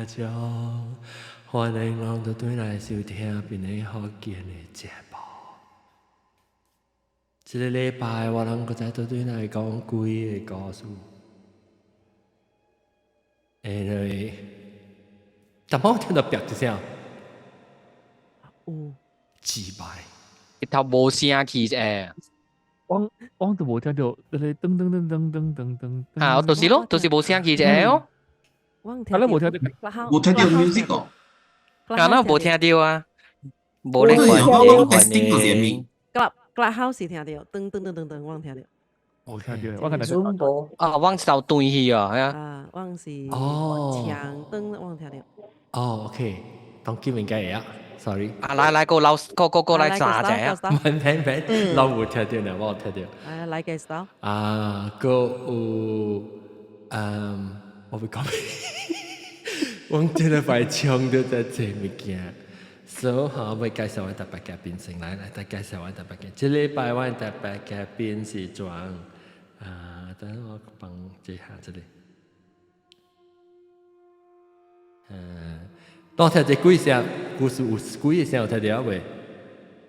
眾，歡迎攏倒轉來收聽檳城福建的節目。這個禮拜我人閣再倒轉來講鬼的故事。欸，但我聽到啪一聲，有幾擺，一頭無聲去誒。我都無聽到，嗰個噔噔噔噔噔噔噔。啊，就是咯，就是無聲去啫哦。我啊，你無聽到？無聽到 music 哦。啊，那無聽到啊。無咧，我 testing 就是咩 Clubhouse 聽到，噔噔噔噔噔，我聽到。我聽到，我聽到。啊，我就斷去啊，係啊。啊，我是哦，長燈，我聽到。哦，OK，當今應該會啊，sorry。啊，來來個老個個個來查者啊。免免免，老有聽到呢，我有聽到。啊，來個 style。啊，個有，嗯，我欲講咩？我這禮拜搶著在這物件，所以吼，欲介紹我特別嘉賓先來，來，再介紹我特別嘉。這禮拜我特別嘉賓是裝，啊，等我放這下這裡。嗯，當聽這鬼聲，故事有鬼的聲有聽著未？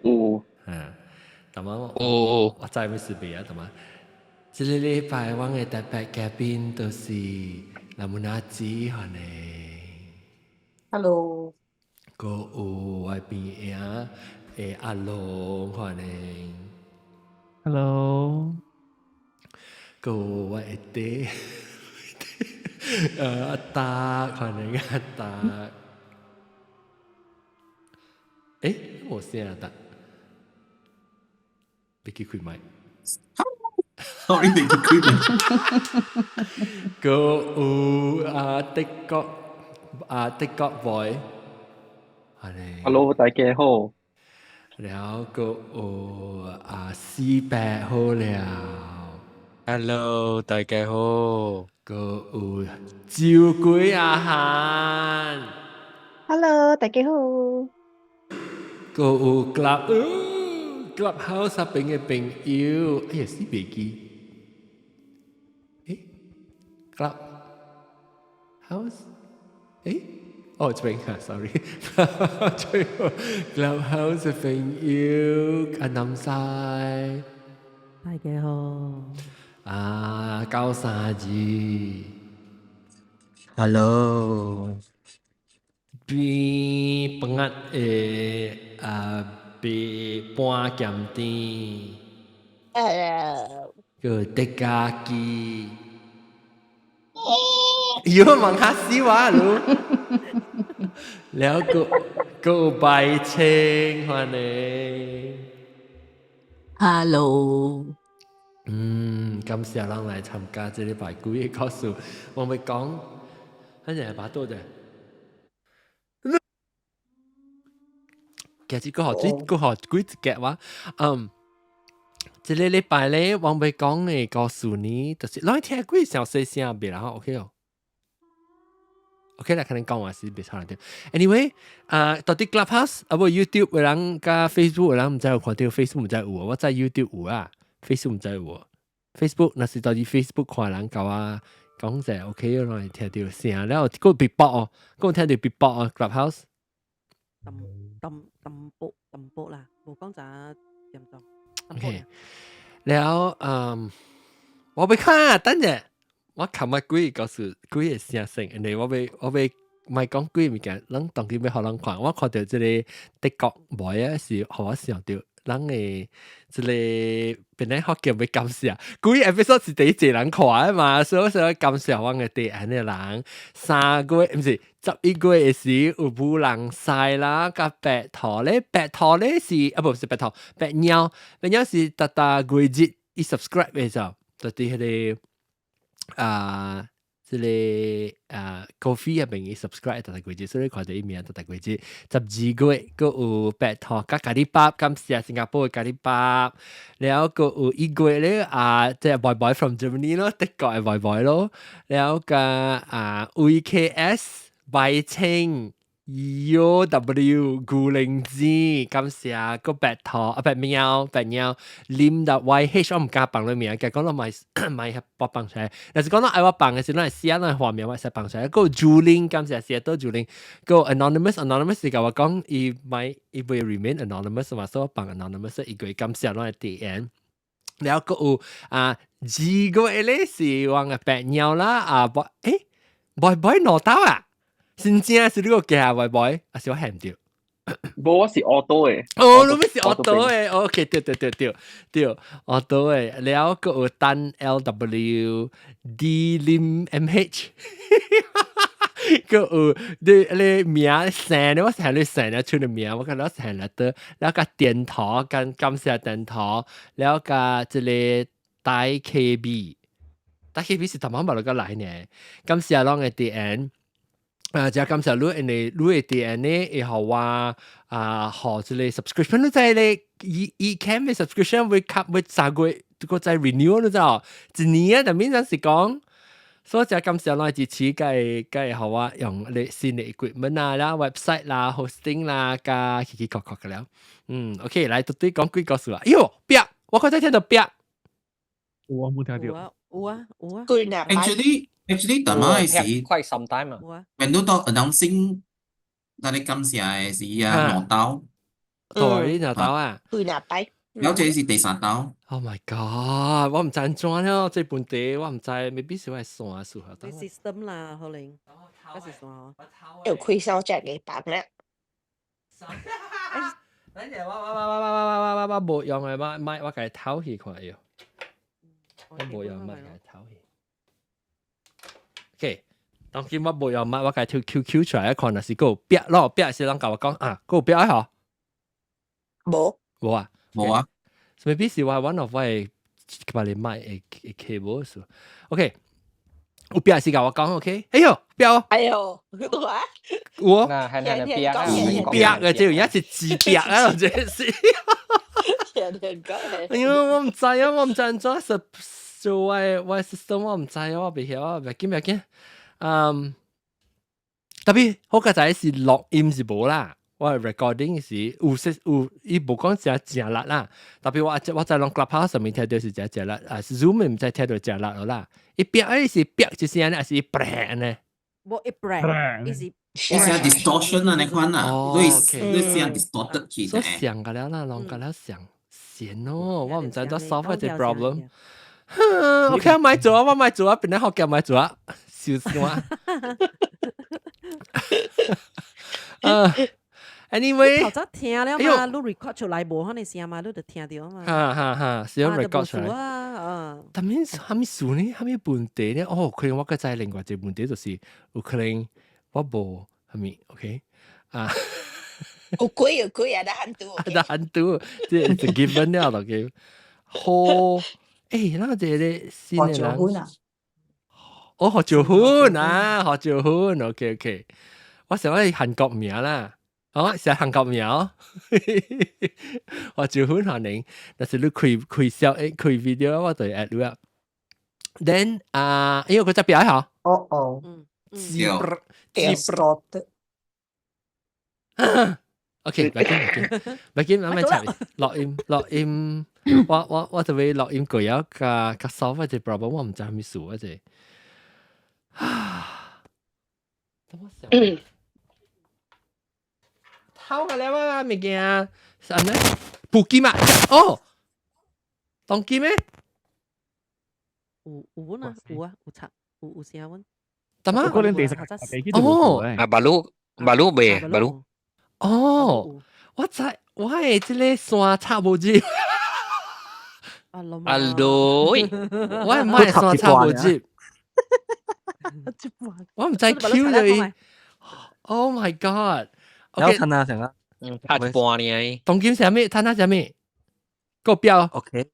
有。嗯，但我有，我知欲是未啊？但嘛，這個禮拜我的特別嘉賓就是林文阿姊，歡迎。 Hello。閣有我邊仔的阿龍，歡迎。 Hello。閣有我的弟，阿達，歡迎阿達。欸，無聲阿達，欲記開麥。 Sorry，袂記開麥。閣有阿德國阿德國 boy，歡迎。 Hello，大家好。了閣有阿四伯好了。 Hello，大家好。閣有酒鬼阿漢。 Hello，大家好。閣有 Clubhouse 那邊的朋友，哎呀，死袂記。欸，Clubhouse，欸，哦，這邊啊，sorry，最後 Clubhouse 的朋友阿南西，大家好。啊，932，Hello。邊飯仔的啊，白半鹹甜，閣德家機，喲，問下死我嚕，了閣閣有白青，歡迎。 Hello。嗯，感謝人來參加這禮拜鬼的故事，我欲講，咱日把倒者。其實閣予這閣予幾一個話，嗯，這個禮拜咧，我欲講的故事呢，就是攏聽鬼小細聲袂啦，OK 哦。OK 啦，可能講話是袂差得。Anyway，啊，到底 Clubhouse 啊無 YouTube 有人佮 Facebook 有人毋知有看著 Facebook 毋知有，我知 YouTube 有啊，Facebook 毋知有。Facebook 若是到底 Facebook 看人共我講者 OK，攏會聽著聲，了閣別播哦，閣聽著別播哦，Clubhouse。淡淡淡薄淡薄啦，無講誠嚴重。 OK，了嗯，我欲看，等陣，我琴日鬼故事鬼的聲聲，因為我欲莫講鬼物件，咱當今欲予人看，我看著這個德國妹啊，是予我想著咱的這個本來福建欲感謝，鬼 episode 是第一濟人看的嘛，所以我想感謝阮的對岸的人。3月毋是11月的時有舞人西啦，佮白兔咧，白兔咧是啊，無是白兔，白貓，白貓是逐逐月日伊 subscribe 的時候，就佇彼個啊，這個啊 Ko-fi 入邊伊 subscribe 逐逐月日，所以看著伊名逐逐月日。12月閣有白兔佮咖喱包，感謝新加坡的咖喱包。了閣有1月咧啊，這個 boy boy from Germany 咯，德國的 boy boy 咯。了佮啊 VKS 白青， U W 古靈子，感謝個白兔啊白喵白貓林的 Y H 我毋敢放你名，講講到買買博放出來，若是講到愛我放嘅時，咱會寫咱畫面我會使放出來。個 Juling 感謝寫到 Juling，個 Anonymous Anonymous 是共我講伊買伊會 remain anonymous 嘛，所以我放 anonymous 伊個感謝咱嘅 DM。了閣有啊，二個咧是我嘅白貓啦啊，boy 欸，boy boy 攞刀啊！真正是你個寄啊，boy boy，還是我喊著？無，我是 auto 的。哦，你咪是 auto 的，OK，對對對對對，auto 的，了閣有單 L W D 林 M H，閣有你你名姓咧，我成日姓咧出的名，我感覺姓咧得，了個電頭，感感謝電頭，了個這個大 K B，大 K B 是淡薄冇個來呢，感謝攏的 D N。啊！就感謝你，因為你的 DNA 會予我啊，予這個 subscription 你知咧，E E cam 的 subscription 會吸會3個月，閣再 renew 你知哦？一年啊，但面陣是講，所以就感謝咱支持，才會才會予我用咧新的 equipment 啊，啦 website 啦，hosting 啦，加起起確確嘅了。嗯，OK，來到底講幾個事啊？喲，壁，我剛才聽到壁，有啊，冇聽到。有啊有啊有啊。 Actually，淡仔是 quite some time 啊。有啊。when 你到 announcing，咱咧感謝的是啊兩刀。對，兩刀啊。對兩擺。了這是第三刀。 Oh my god！我毋知按怎了，這問題我毋知，maybe 是我的線數。 system 啦，可能。還是線。有開銷只嘅房咧。等陣我我我我我我我我無用的，我麥我共伊偷去看下。我無用麥共伊偷去。OK，當今我無用麥，我共伊抽 QQ 出來看，若是閣有壁咯，壁是人共我講啊，閣有壁吼？無。無啊？無啊。 maybe 是我 one of 我的把你麥的 cable 數。OK，有壁是共我講 OK。哎喲，壁。哎喲，有啊。有啊。嗱，係係壁啊，壁嘅這有影是字壁啊，這是。哎喲，我毋知啊，我毋知按怎實做我的 system 我毋知啊，我袂曉啊，袂緊袂緊。嗯，特別好佳哉是錄音是無啦。我 recording 是有說有，伊無講誠誠力啦。特別我我在攏 Clubhouse 上面聽到是誠誠力，啊是 Zoom 毋知聽到誠力啦。伊壁誒是壁一聲呢，還是伊砰呢？無一砰，伊是伊是 distortion 啊，你看啊，你你聲 distorted 起所以上個了啦，攏個了上線哦，我毋知怎 solve 這 problem。OK，我買做啊，我買做啊，邊個學叫買做啊？笑死我！啊，anyway，頭早聽了嘛，你 record 出來無可能聲嘛，你就聽到嘛。哈哈哈，是用 record 出來。啊，但係啥物事呢？啥物問題呢？哦，可能我閣知另外一個問題就是有可能我無啥物，OK 啊。有鬼有鬼啊！得很多。得很多，這是 given 了就叫好。欸，那這個新的人。啊！哦，何兆歡啊，何兆歡，OK OK。我想講韓國名啦，哦，是韓國名。何兆歡可能，但是你開開小誒開 video，我就會 add 你啊。Then 啊，因為佢隻表嗬。哦哦。嗯。字 OK，袂緊袂緊，袂緊，慢慢查。錄音錄音，我我我就會錄音過了，共共 solve 這 problem，我毋知啥物事啊這。啊，怎麼想？偷個了啊物件，啥呢？布機嘛？哦，當機咩？有有阮啊，有啊，有插有有聲阮。怎麼？可能第三哦，啊，巴魯巴魯未，巴魯。哦，我知我的這個線插無入。阿羅，阿羅，我的麥線插無入。我毋知 Q 咗。Oh my god！有趁啊成啊，嗯，拍一半呢。當今啥物？趁啊啥物？個標。 OK。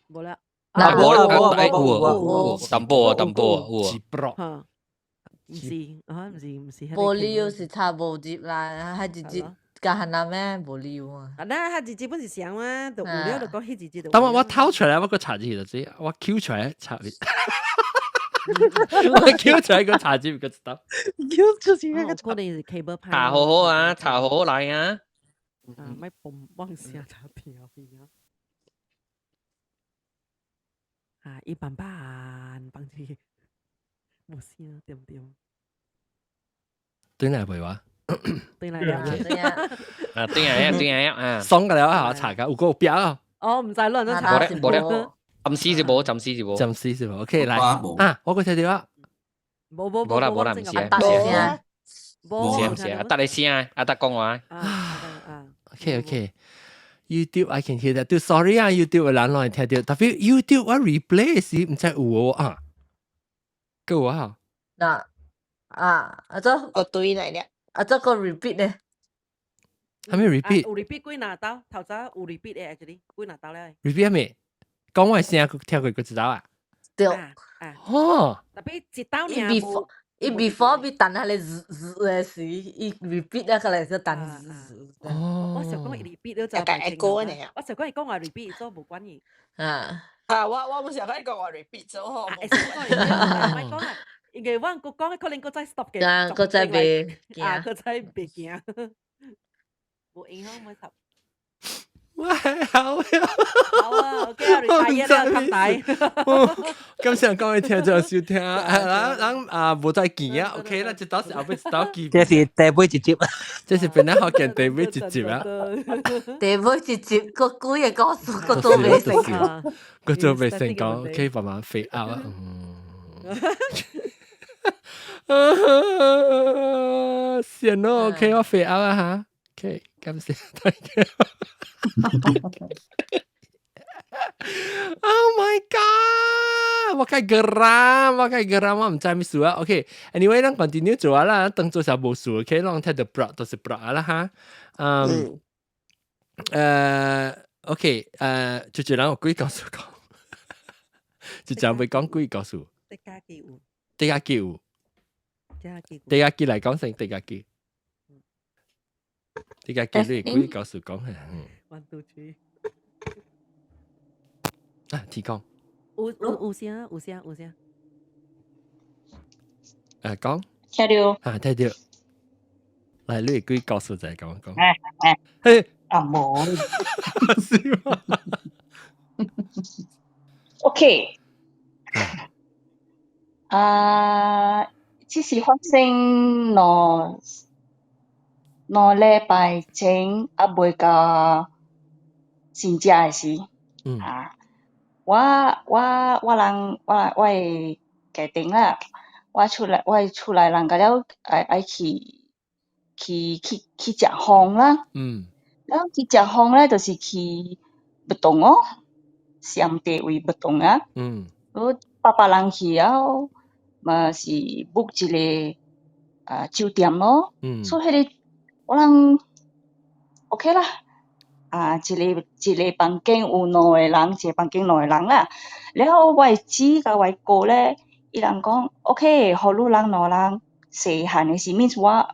無啦。啊，無啦，無有有淡薄淡薄有。一嚇，毋是，啊，毋是毋是。無理由是插無入啦，還直接加漢南咩？無理由啊。啊，那佢直接本是想啊，就有了就講彼直接就。等我我掏出來，我閣插入去就知，我 Q 出來插入。我叫出來個茶汁個知道。叫出一個可能是 cable 歹。查好好啊，查好好來啊。啊，咪嘣嘣聲就聽去啊！啊，一般般，放住無聲，對唔對？對來未話？對來了。對啊。啊，對啊，對啊，啊。爽個了啊！查個有個表啊。哦，唔使亂咗查。無咧，無咧，暫時是無，暫時是無。暫時是無。OK，來啊，我個聽到啊。無無無啦無啦，毋是啊，無是啊，毋是啊，搭你聲啊，阿達講話。啊啊，OK OK。YouTube I can hear that 對，sorry 啊，YouTube 嘅人來聽到，特別 YouTube 我 replay 時毋知有無啊，夠啊。嗱啊，啊這哦對來了，啊這個 repeat 呢？係咪 repeat？有 repeat 幾若刀，頭早有 repeat 的 actually 幾若刀咧。 repeat 係咪？講我聲聽過個知道啊？對。哦。特別一刀爾。伊 before 比等下咧滋滋的時，伊 repeat 那個來是等滋滋。哦。我想講伊 repeat 了就大個呢。我想講伊講話 repeat 所以無關係。啊。啊！我唔想講講話 repeat 咗嗬。啊，會使講，莫講啊，因為我閣講可能閣再 stop 嘅。啊，閣再袂啊，閣再袂驚。無影響莫插。喂，好啊，好啊，OK 啊，你大爺了，較大。感謝各位聽眾收聽，啊，咱啊無再見啊，OK 啦，這道是後尾一道見。這是第尾一集，這是本來學見第尾一集啊。第尾一集，個幾個故事個做袂成功，個做袂成功，可以慢慢 fade out 啊。嗯。先咯，OK，我 fade out 啊哈，OK，感謝大家。Oh my god！我開 geram，我開 geram，我毋知咩事啊。OK，anyway，咱 continue 做啊啦，當做啥無事，OK，咱睇到 blog 都是 blog 啦哈。嗯，OK，就就人有幾故事講，就就會講幾故事。地家己有，地家己有，地家己來講先，地家己，地家己你幾故事講？ One two three。啊，提供。有有有聲，有聲，有聲。講。聽到。啊，聽到。來，你幾故事再講講。哎哎。嘿。啊，無。是嗎？OK。啊，這是發生兩禮拜前，猶未到新正的時。啊。我人我的家庭啦，我的厝內人甲了愛去食風啦。了去食風咧，就是去活動哦，上地位活動啊。我爸爸人去了，嘛是 book 一個啊酒店咯。所以彼個我人 OK 啦。啊，一個一個房間有兩個人，一個房間兩個人啦。了後我的姊佮我的哥咧，伊人講 OK，予你人兩人細漢的時，means 我啊，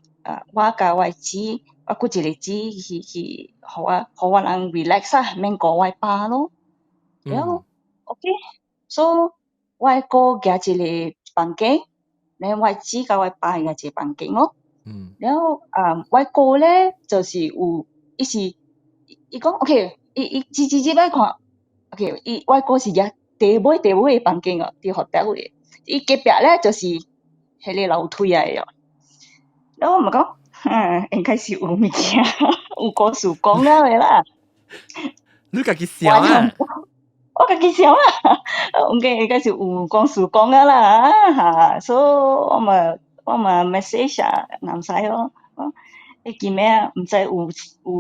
我佮我的姊，我閣一個姊去，予我人 relax 啊，免顧我的爸咯。了後 OK，so 我的哥舉一個房間，然後我的姊佮我的爸舉一個房間咯。了後啊，我的哥咧就是有，伊是。伊講 OK，伊伊這擺看，OK，伊我哥是舉第尾的房間哦，佇 hotel 的。伊隔壁咧就是彼個樓梯來的哦。了我嘛講，嗯，應該是有物件，有故事講了的啦。你家己想啊？我家己想啊，應該是有故事講了啦，哈，所以我嘛 message 啊，南西咯。你今暝毋知有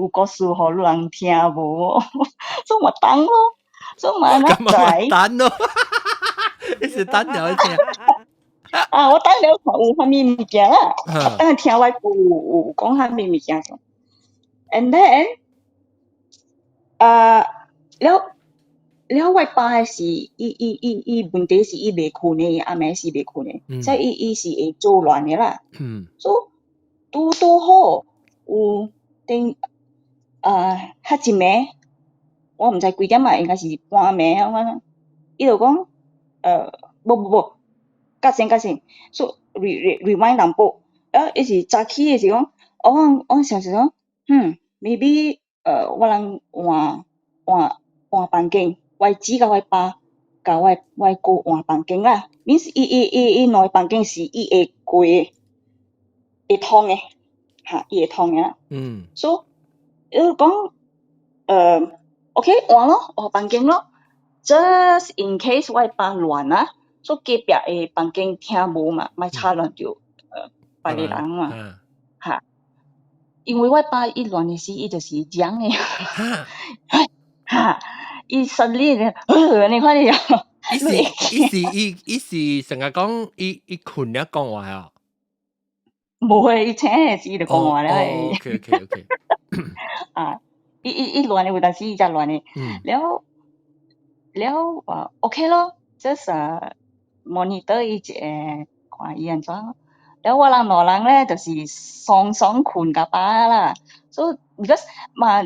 故事予你人聽無？所以我等咯，所以我按怎知？等咯，你是等了聽。啊，我等了看有啥物物件啦，我等聽我哥有講啥物物件。And then，啊，了了我爸的是，伊問題是伊袂睏的，暗暝是袂睏的，所以伊是會做亂的啦。所以拄拄好有頂啊，較一暝，我毋知幾點啊，應該是半暝啊。我伊就講，無無無，較先較先，so rewind 淡薄，啊，伊是早起的時講，我想是講，maybe 我人換換換房間，我姊佮我爸佮我哥換房間啦，means 伊兩個房間是伊會過的，會通的，哈，伊會通的啦。So 伊講，OK 換咯，換房間咯，just in case 我爸亂啊，so 隔壁的房間聽無嘛，莫吵亂著別个人嘛，哈。因為我爸伊亂的時，伊就是講的，哈，伊 suddenly 你看你。伊是成日講，伊睏了講話啊？無會，伊醒的時就講話了。 OK。啊，伊亂的有當時伊才亂的，了了啊 OK 咯，just monitor 伊一下，看伊按怎。了我人兩人咧，就是雙雙睏甲飽啦，so because 嘛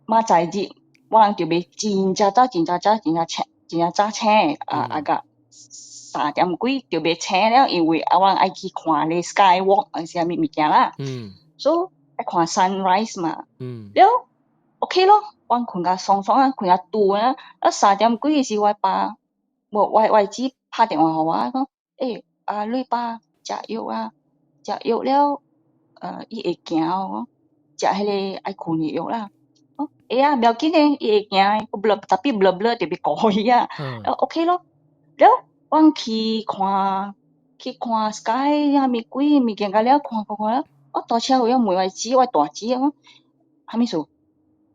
嘛在日，我人就欲真正早、真正早、真正醒、真正早醒啊啊個3點幾就欲醒了，因為啊我人愛去看咧 sky walk 還是啥物物件啦，so 愛看 sunrise 嘛，了 OK 咯，我睏甲爽爽啊，睏甲拄啊，啊三點幾的時，我爸無我姊拍電話予我講，欸啊你爸食藥啊，食藥了，伊會行哦，食彼个愛睏的藥啦。哦，會啊，無要緊的，伊會行的，blur tapi blur blur 特別顧伊啊，了 OK 咯。了，阮去看 sky 啥物鬼物件，甲了看看看了，我大車位我問我姊，我大姊講，啥物事？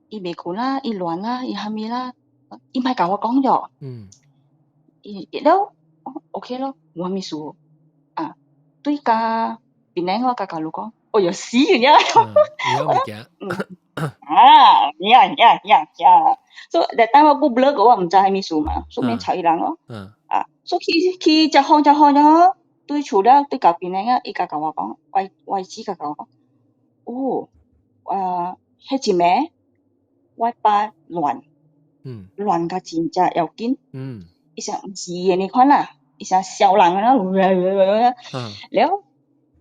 伊袂睏啦，伊亂啦，伊啥物啦？伊莫共我講著。伊了，OK 咯，無啥物事。啊，對甲檳城我甲甲你講，哦喲死了！有物件。啊，呀，so that time 我閣 blur 過，我毋知啥物事嘛，所以免吵伊人咯。啊，so 去食飯食飯了，對厝了，對到檳城啊，伊共我講，我姊共我講，哦，啊，彼一暝我爸亂，亂甲真正要緊。伊想毋是伊的呢款啦，伊想痟人啊，了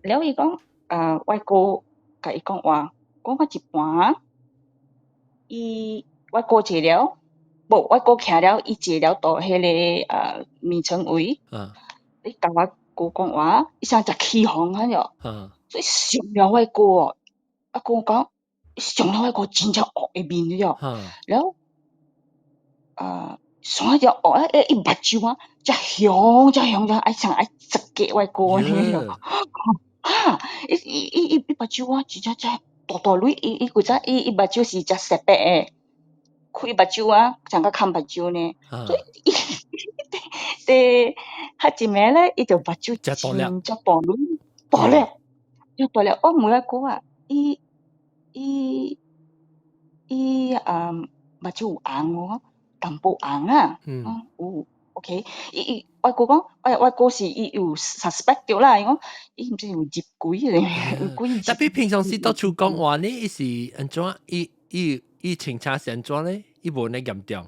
了伊講，啊，我哥共伊講話，講到一半，伊我哥坐了，無我哥徛了，伊坐了到彼个眠床位，伊共我哥講話，伊想食起風款喲，所以上了我哥哦，我哥講，上了我哥真正惡的面了，了，啊，啥叫惡啊？伊目睭啊，遮凶遮凶遮愛像愛砸過我哥按呢喲，哈！伊目睭啊，真正遮大大蕊，伊古早伊目睭是遮雪白的，開目睭啊，像甲崁目睭呢，所以伊佇彼一暝咧，伊就目睭真正大蕊，大粒，遮大粒。我問我哥啊，伊目睭有紅無？淡薄紅啊，有，OK。伊我哥講，我哥是伊有 suspect 著啦，伊講伊毋知有入鬼咧，有鬼。 Tapi 平常時到處講話呢，伊是按怎？伊清查是按怎咧？伊無呢嚴重。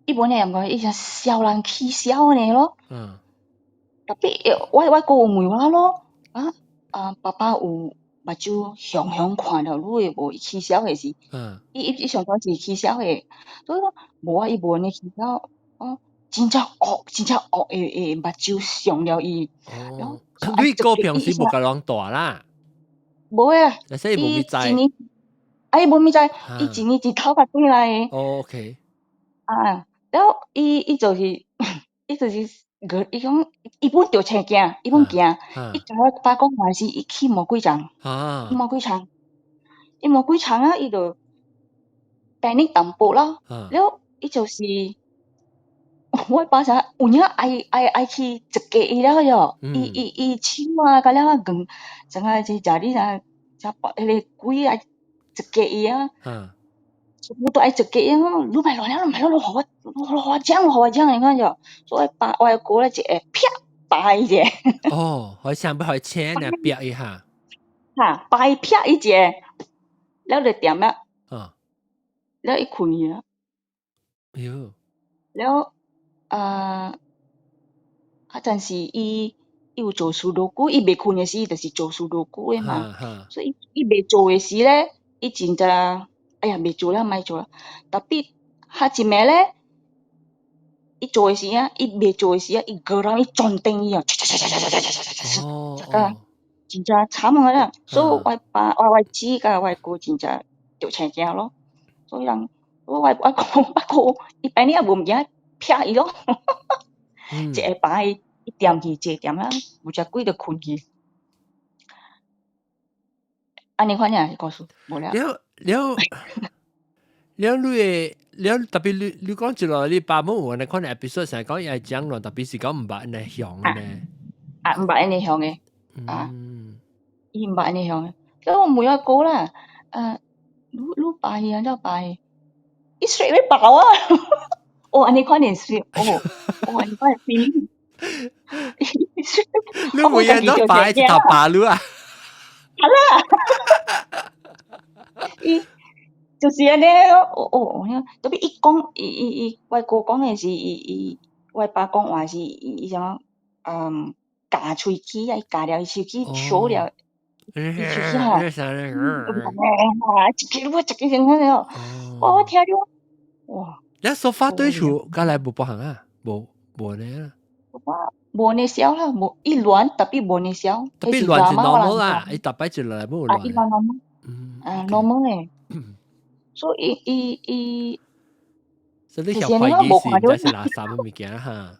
伊無呢嚴重，伊像痟人起痟按呢咯。Tapi 我哥有問我咯，啊爸爸有目睭雄雄看著你的無？伊起痟的是，伊上懸是起痟的，所以講無啊，伊無按呢起痟，哦，真正惡，真正惡的目睭傷了伊。哦，你哥平時無共人蹛啦？無啊，所以無物知。一年，啊伊無物知，伊一年一頭髮轉來的。哦，OK。啊，了伊就是個，伊講伊本著青驚，伊本驚，伊共我爸講話時，伊起毛幾層，毛幾層，伊毛幾層啊，伊就 panic 淡薄啦，了伊就是我爸啥有影愛去一過伊了喲，伊手啊，甲了啊硬，怎啊是食你啥，食彼个鬼愛一過伊啊。全部都愛一過啊！你莫亂了，你莫亂，予我，予我講，予我講，你看著，所以爸我哥咧一下啪掰一下。哦，好像欲予請呢，啪一下。哈，掰啪一下，了就點了。了伊睏去啊。哎喲。了啊，啊，但是伊有做 Sudoku，伊袂睏的時，伊就是做 Sudoku 的嘛。所以伊袂做的時咧，伊真正哎呀，袂做了，莫做了。Tapi 較一暝咧，伊做的時啊，伊袂做的時啊，伊個人伊轉轉伊啊，這個真正慘啊啦！所以我爸我姊佮我姑真正著青驚咯。所以人我姑伊半暝也無物件劈伊咯，一下晡伊踮去坐踮啦，無食幾就睏去。按呢款爾故事，無了。了了了，你會了特別你講一落，你爸母有按呢款 episode 成日講伊愛講亂，特別是講毋捌按呢向的呢。啊，毋捌按呢向的，啊，伊毋捌按呢向的。所以我問我姑啦，啊，你爸伊按怎爸伊？伊 straight away 爆啊！哦，按呢款的是，哦，哦，按呢款的 feeling。你會按怎爸一頭爸你啊？係啦，伊就是按呢，哦哦，特別伊講，伊我姑講的是，伊我爸講話是，伊啥嗯，咬喙齒啊，伊咬了伊喙齒笑了，伊喙齒吼，一個我一個成個我聽著，哇！你說法對厝，甲來無包行啊？無無呢啊？我無呢痟啦，無伊亂，特別無呢痟。特別亂是 normal 啦，伊逐擺一落來無亂。啊，伊亂 normal，啊 normal 的，所以伊所以你想懷疑是毋知是垃圾的物件哈？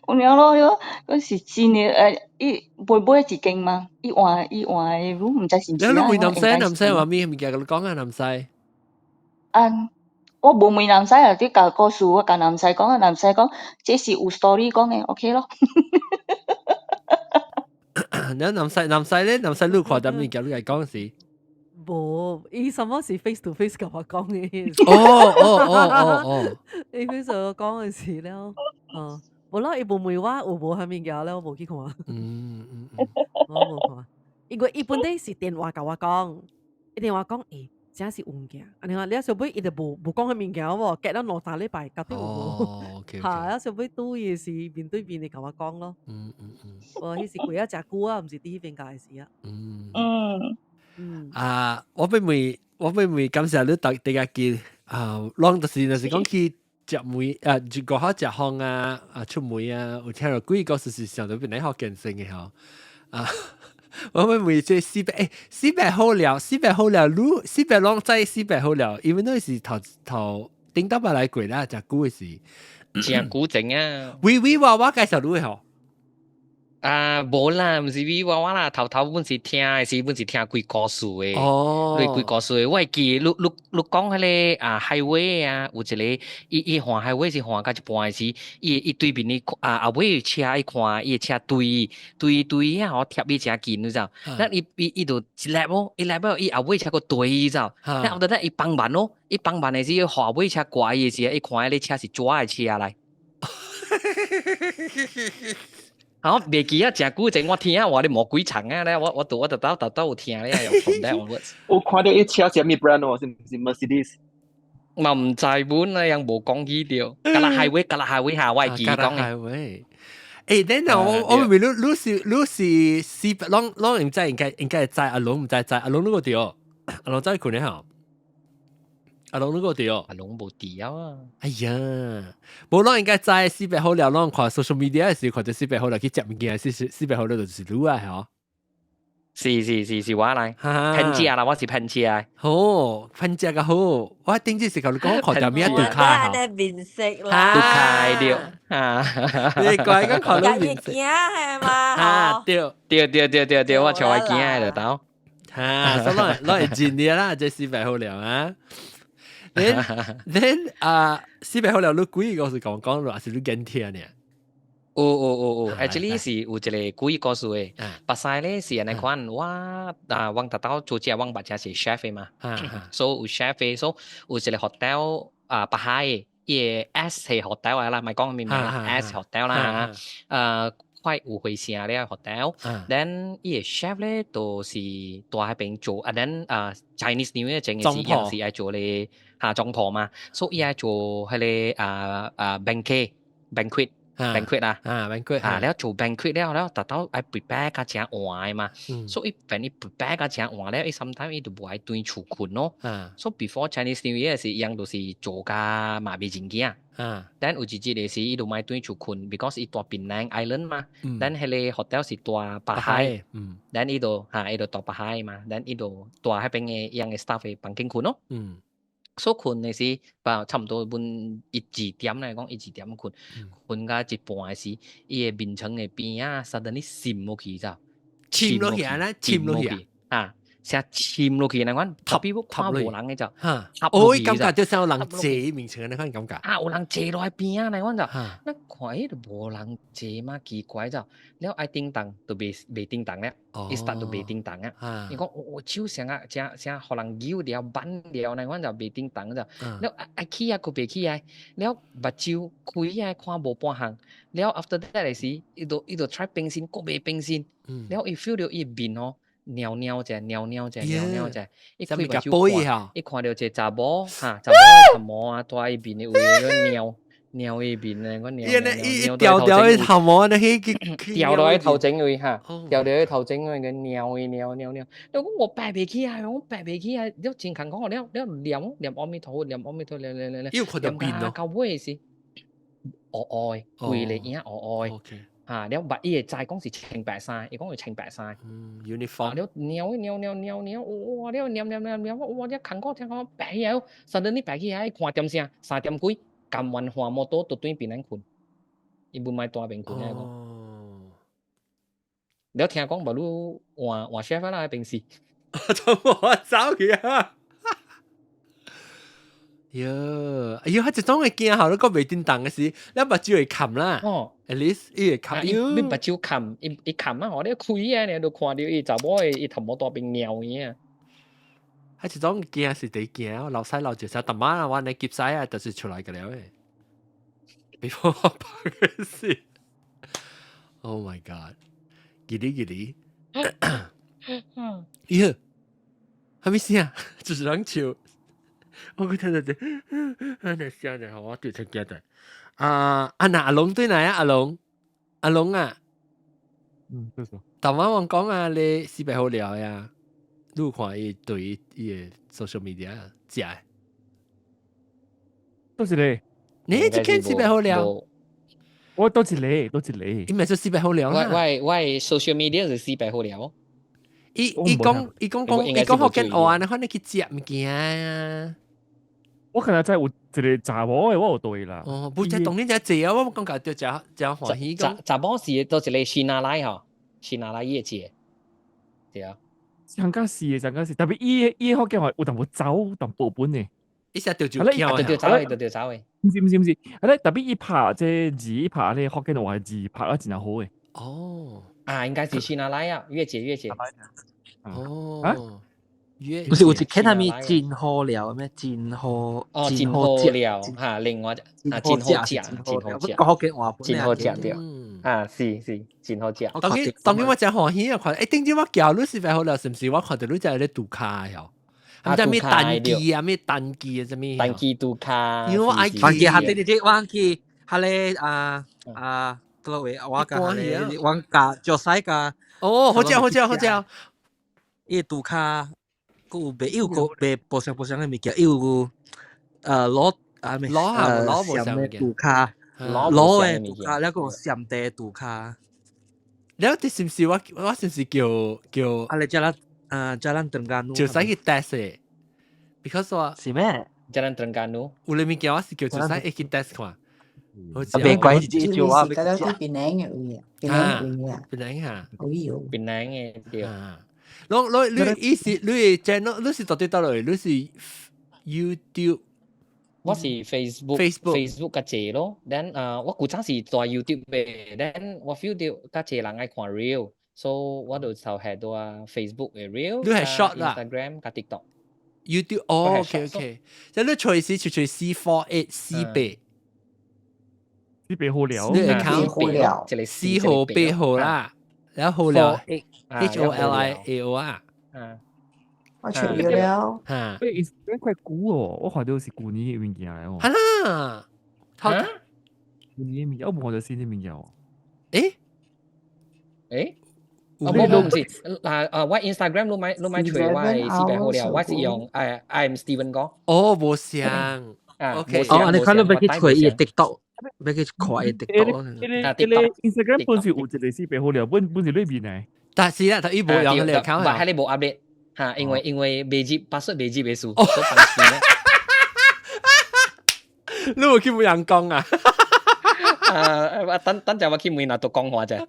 有影咯，嗰是真的，伊尾尾一間嘛，伊換的 room 毋知是毋是你問南西南西話咩物件？佮你講啊，南西。啊，我無問南西啊，你共故事我共南西講啊，南西講這是有 story 講的，OK 咯。你南西南西咧，南西你有看到物件？你來講是？無，伊什麼是 face to face 共我講的。伊 face to 講的時了，嗯，無啦，伊無問我有無啥物件了，我無去看。我無看，因為伊本底是電話共我講，伊電話講，欸，這是有物件，按呢話，了後尾伊就無講彼物件無，隔了兩三禮拜，到底有無？哦，OK。哈，了後尾拄伊是面對面的共我講咯。無，彼是過了誠久啊，毋是佇彼邊教的時啊。啊，我欲問，感謝你特特家記啊，攏就是若是講去食糜啊，就外口食飯啊，啊出門啊，有聽到幾個事是想到變來學健身的吼啊。我欲問這四百欸，四百好了，四百好了，你四百攏知四百好了，因為那是頭頭頂到擺來過啦，誠久的事。誠久前啊！微微娃娃介紹你的吼。啊，無啦，毋是微娃娃啦，頭頭阮是聽的是，阮是聽鬼故事的。哦。對鬼故事的，我會記你你你講彼個啊 highway 啊，有一個伊伊橫 highway 是橫到一半的時，伊伊對面的啊後尾車伊看伊的車對對對啊，吼貼伊誠近，你知無？咱伊伊伊就一粒哦，一粒哦，伊後尾車閣對伊知無？咱後頭咱伊放慢咯，伊放慢的時，後尾車過伊的時，伊看彼個車是紙的車來。我袂記啊，誠久前我聽啊，話你魔鬼藏啊咧，我我拄我就兜兜兜有聽咧，又 from that onwards。我看到伊車是啥物 brand 哦，是毋是 Mercedes？嘛毋知本啊，人無講起著。加拉 highway，加拉 highway 下，我會記講的。 highway。欸，等陣我問你，你是你是四百，攏攏毋知應該知，阿龍毋知知，阿龍你個對，阿龍走去睏咧吼。阿龍你個對，阿龍無佇啊。哎呀，無攏應該知四百好了，攏看 social media 時看到四百好了去食物件，四四百好了就是你啊，吼。是是是是我來，噴食啦，我是噴食。好，噴食較好。我頂次是共你講看到咩杜卡吼。面色啦。杜卡對。啊，你怪講看到面色。驚係嘛？啊，對對對對對對，我超愛驚的就到。哈，所以攏攏會真的啦，這四百好了啊。Then 啊，四百好了，你幾個是講講，還是你跟聽呢？有有有有，actually 是有一個鬼故事的。別使咧是按呢款，我啊，阮達到做這阮爸這是 chef 的嘛，所以有 chef 的，所以有一個 hotel 啊，北海的，伊個 S 係 hotel 來啦，莫講名啦，S hotel 啦嚇，快有回聲咧 hotel，then 伊個 chef 咧就是蹛彼邊做，啊 then 啊 Chinese New Year 前嘅時，伊是愛做咧下中婆嘛，所以伊愛做彼個啊啊 banquet banquet。banquet 啦，啊 banquet 啊，了做 banquet 了了，達到愛 prepare 較正晏嘛，所以凡伊 prepare 較正晏了，伊 sometimes 伊就無愛轉厝睏咯。所以 before Chinese New Year 時，伊就是做甲嘛未真驚。但有一日的時，伊就莫轉厝睏，because 伊蹛檳城 island 嘛，但彼个 hotel 是蹛北海，但伊就嚇伊就蹛北海嘛，但伊就蹛彼邊的伊的 staff 的房間睏咯。所以睏的時，差毋多阮一二點來講，一二點睏，睏到一半的時，伊的眠床的邊仔 suddenly 滲落去，知潛落去啊！潛落去啊！成潛落去那款，特別我看無人的就，哦，感覺就像有人坐眠床那款感覺。啊，有人坐落來邊仔那款就，那看彼就無人坐嘛，奇怪就，了愛叮當就袂叮當了，伊 start 就袂叮當啊。伊講我手聲啊，正正予人扭掉、挽掉那款就袂叮當就，了愛起啊，閣袂起來，了目睭開起來看無半項，了 after that 的時，伊就 try 變身，閣袂變身，了伊 feel 到伊面哦。尿尿者，尿尿者，尿尿者，伊開目睭看，伊看著一个查某，哈，查某的頭毛啊，蹛伊面的位，尿尿伊面咧，我尿尿尿掉掉伊頭毛，你去掉落去頭前位哈，掉落去頭前位個尿伊尿尿尿，你講我擺袂起來，我擺袂起來，了真艱苦，了了念念阿彌陀佛，念阿彌陀佛，念念念念，又看著面咯，到尾是烏烏的，規个影烏烏的。啊，了捌伊會知講是穿白衫，伊講是穿白衫。嗯，uniform。了尿尿尿尿尿，哇！了尿尿尿尿，哇！了艱苦聽講白起來，suddenly 白起來，看點聲，三點幾，甘願換摩托就轉檳城睏，伊無愛蹛邊睏啊講。了聽講無愈換換 chef 啦，平時。怎麼走去啊？喲，哎喲，佢一種會驚吼，你講袂叮當的時，你目睭會冚啦。哦，at least 伊會冚。伊目睭冚，伊伊冚啊！吼，你開啊，你就看著伊查某的伊頭毛蹛邊尿伊啊。佢一種驚是第驚，流屎流住晒，逐晚啊，我你夾屎啊，就是出來個了誒。Before 我拍嘅時，Oh my God！吉哩吉哩，咦？係咪先啊？就是人笑。我佢聽到這，那聲就我對出驚的。啊，阿那阿龍對哪啊？阿龍，阿龍啊，嗯，對數。頭晚我講啊，你四百好料呀？你有看伊對伊的 social media 食的？都是你。你這間四百好料？我都是你，都是你。伊咪說四百好料我我我 social media 是四百好料。伊伊講伊講講伊講福建話，你看你去食物件啊？我可能在有一個查某的，我有對啦。哦，不只當然只濟啊！我感覺著誠誠歡喜講。查某是都一個新阿來吼，新阿來伊會食，對啊。上加是的，上加是，特別伊伊福建話有淡薄走，淡薄本的。伊成著就叫啊，對走的，對走的。毋是毋是毋是，啊咧特別伊拍這字，伊拍咧福建話字拍得真好的。哦，啊，應該是新阿來啊，越解越解。哦，不是有一間係咪真好料咩？真好哦，真好料嚇，另外啊，真好食，真好食，福建話真好食對，啊，是是，真好食。當然當然我真歡喜啊！看，欸，頂陣我叫你是好料，是毋是？我看著你在咧度卡喲，啊，咩單機啊，咩單機啊，啥物？單機度卡，因為我愛去。單機下對對對，我去，哈咧啊啊，倒位我甲哈咧，我甲就使甲。哦，好食好食好食。伊度卡。閣有賣，伊有個賣不相不相的物件，伊有滷啊咩滷啊滷無鹹的杜卡，滷的杜卡，了閣有鹹茶杜卡。了，這是毋是我我是毋是叫叫？啊，你 Jalan 啊 Jalan Terengganu 就使去 test 的，because 我是咩？Jalan Terengganu 有咧物件我是叫就使會去 test 看。啊，別怪是這招啊！大家去檳城的位啊，檳城位啊，檳城哈，有檳城的對。攏攏你意思你 channel 你是到底佗落？你是 YouTube？我是 Facebook Facebook Facebook 較濟咯。then 啊，我古早是蹛 YouTube 的，then 我 feel 到較濟人愛看 reel，so 我就就係蹛 Facebook 的 reel，你係 short 啦，Instagram 佮 TikTok。 YouTube 哦，OK OK，即你隨時隨隨 C48 四八，四八好料，你 account 四號八號啦，然後好料 HOLIAO 啊，我取了。嚇，誒，Instagram 怪舊哦，我看到是舊年的物件來哦。係啦，頭你物件，我無看到新的物件。誒誒，哦，無無，毋是，嗱啊，我 Instagram 你莫揣我的四百好了，我是用I'm Steven 哥。哦，無相。啊，OK。哦，你看到欲去揣伊的 TikTok，欲去看伊 TikTok。啊，這個 Instagram 本是有一個四百好了，本是裏面的。但是啦，伊無用你 account。唔係你無 update 嚇，因為未接 password 未接嘅數，所以放先咧。你有去問人講啊？啊，等等陣我去問拿督講話啫。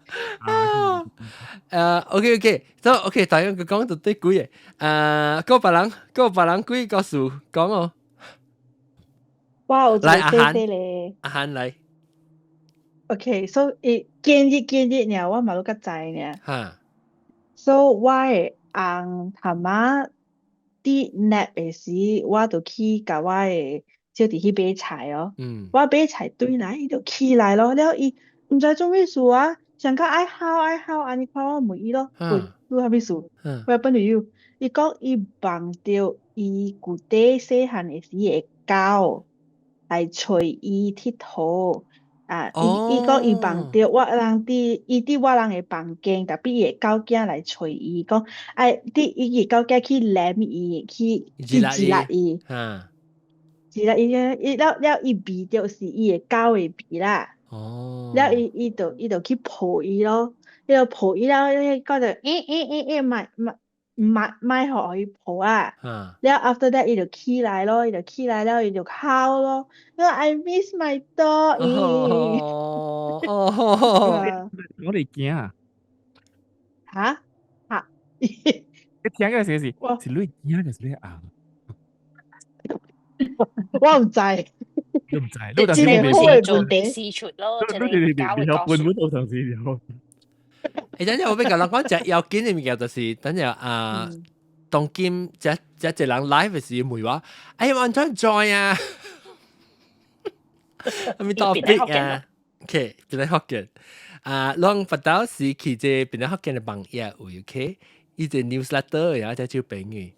OK OK，so OK，大家佢講到對幾個，嗰別人幾個數講哦。哇！有一個來阿韓細細咧。阿韓來。 OK，so 伊今日今日爾，我嘛閣較知爾。So 我的翁頭仔佇 nap 的時，我就去共我的小弟去買菜哦。我買菜轉來，伊就起來咯。了伊毋知做啥事啊，上較愛哭愛哭，按呢款我問伊咯，喂，你啥物事？What happened to you？伊講伊夢著伊舊底細漢的時的狗來揣伊𨑨迌。啊！伊講伊夢著我人佇伊佇我人的房間，tapi 伊的狗囝來揣伊，講愛佇伊的狗囝去舔伊，去舌搦伊，舌搦伊伊了了伊味著是伊的狗的味啦。了伊就去抱伊咯，伊就抱伊了，彼個狗就欸欸欸欸，莫莫莫莫予伊抱啊。了 after that 伊就起來咯，伊就起來了，伊就哭咯，因為 I miss my dog。我哋驚啊！嚇嚇！你聽嘅時是是你驚定是你翁？我毋知。你毋知，你但是你未做第四出咯，你你你你有本本到上次了。等陣我欲共人講，隻要緊的物件就是，等陣啊，當今這這人 live 的時問我，哎，我按怎 join 啊？啥物 topic 啊？OK，檳城福建啊，攏佛到時去這檳城福建的網頁有 OK，伊這 newsletter 然後才就朋友。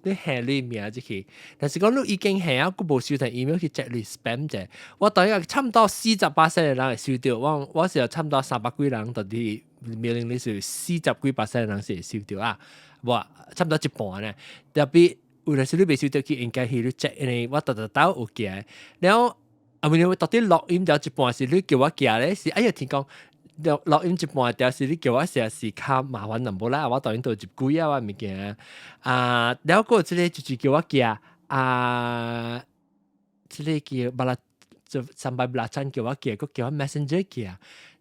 你下你名入去，但是講你已經下啊，閣無收到 email 去 check 你 spam 者。我大約差毋多40%的人會收到，我是有差毋多300幾人佇佇 mailing list 40幾 percent 的人是會收到啊，無差毋多一半呢。特別有陣時你未收到去，應該去你 check，因為我逐逐兜有寄。了啊，問題到底錄音了一半是你叫我寄咧，是哎呀聽講。錄音一半條是你叫我寫是較麻煩淡薄啦，我當然都入幾啊，我物件啊，了閣這個就是叫我寄啊，這個叫巴拉就三百八盞叫我寄，閣叫我 Messenger 寄，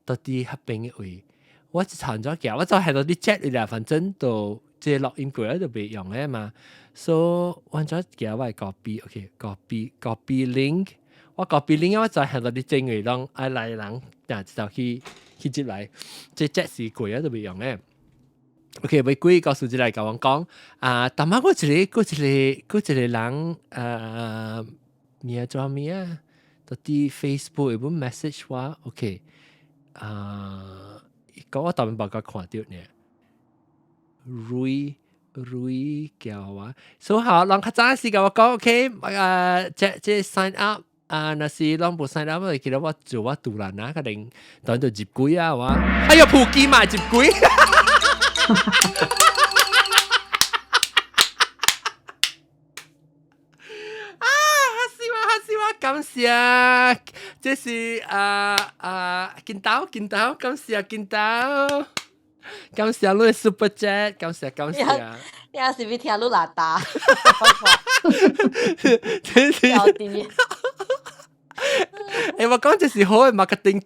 到佇彼邊的位，我是按怎寄，我就喺度你 chat 啦，反正都這個錄音過來就袂用的嘛，所以按怎寄我會 copy，OK，copy copy link，我 copy link 我就喺度你整位攏愛來人，若就去接來，這 chat 是過啊都袂用的。OK，欲幾告訴這來共我講啊，淡仔我一個人啊，名做咩啊？到佇 Facebook 有本 message 我，OK，啊，講我當面報告看著呢，瑞瑞叫我，所以好，人較早時共我講，OK，啊，這 sign up 啊，若是攏無 sign up，我記得我做我獨蘭啊，可能當就入幾啊，我，哎呀，普吉嘛入幾。啊！嚇死我！嚇死我！感謝，這是啊啊金豆金豆，感謝金豆，感謝你 super chat，感謝感謝。你也是欲聽你喇叭？這是。我講這是好的 marketing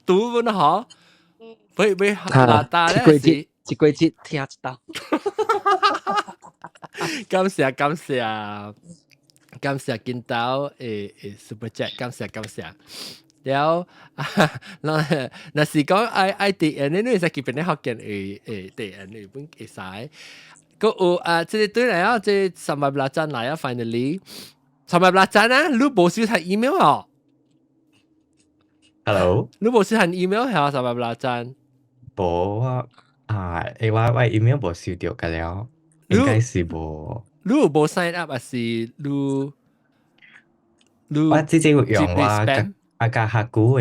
圖文嗬，會喇叭咧是。一個月聽一道。感謝感謝感謝金豆誒 super chat，感謝感謝。了，若是講愛愛佇你會使去檳城福建會會佇你本會使。閣有啊，這個對來啊，這三百八盞來啊，finally 三百八盞啊，你無收睇 email 哦？Hello，你無收睇 email 係三百八盞？無啊。啊，我 email 無收著個了，應該是無。你有無 sign up 還是你？我直接用我啊，佮較久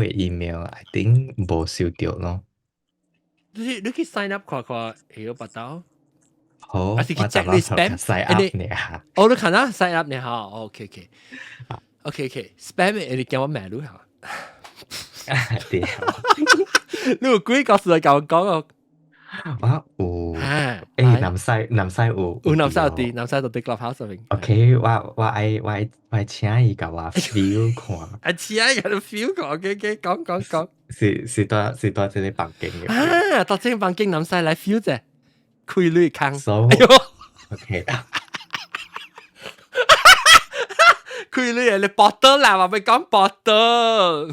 的 email，I think 無收著咯。你去 sign up 看看會有捌到。好，還是去 check 你 spam？ sign up 呢下。哦，你看啊，sign up 呢下，OK OK。OK OK，spam 你叫我買你下。對。你有幾個事來共我講哦？我有，南西有，有南西有佇，南西就佇 clubhouse 上面。 OK，我愛請伊共我 feel 看。啊，請伊共你 feel 看，OK OK，講講講。是佇這個房間嘅。啊，佇這個房間南西來 feel 者，開你空。 So，哎喲，OK。開你啊！你博多啦，話咪講博多，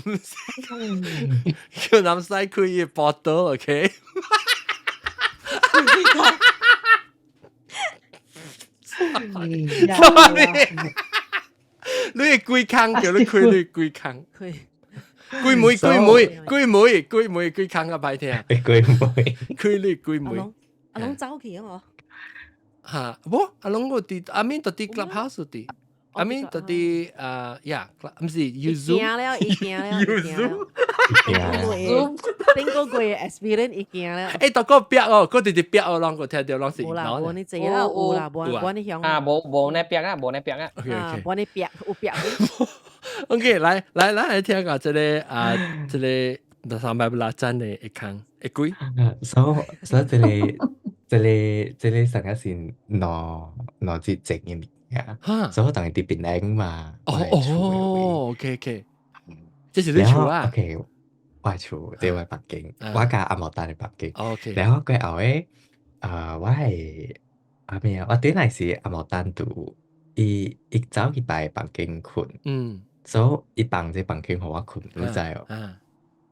叫南西開伊博多，OK。你係鬼坑，叫你開你鬼坑。開鬼妹鬼妹鬼妹鬼妹鬼坑啊！歹聽。鬼妹開你鬼妹。阿龍走去啊！嚇，無阿龍我佇阿敏就佇 clubhouse 佇。阿敏就佇啊呀，毋是伊驚了，伊驚了，伊驚了。 Zoom 頂個月 experience 伊驚了。欸，大哥壁哦，嗰直直壁哦，攏個聽著攏是。無啦，無呢濟啦，有啦，無無呢響。啊，無呢壁啊，無呢壁啊。 OK OK。無呢壁，有壁。 OK，來來來來聽下這個啊，這個300拉讚的一空一幾。所以這個上個是兩節整嘅物件，所以我當時佇檳城嘛。哦哦，OK OK，這是你厝啊？OK，我厝，這我房間，我佮阿毛丹的房間。 OK，然後過後咧，啊，我係阿咩啊？我頂來是阿毛丹住，伊走去別個房間睏。所以伊放這房間予我睏，你知哦？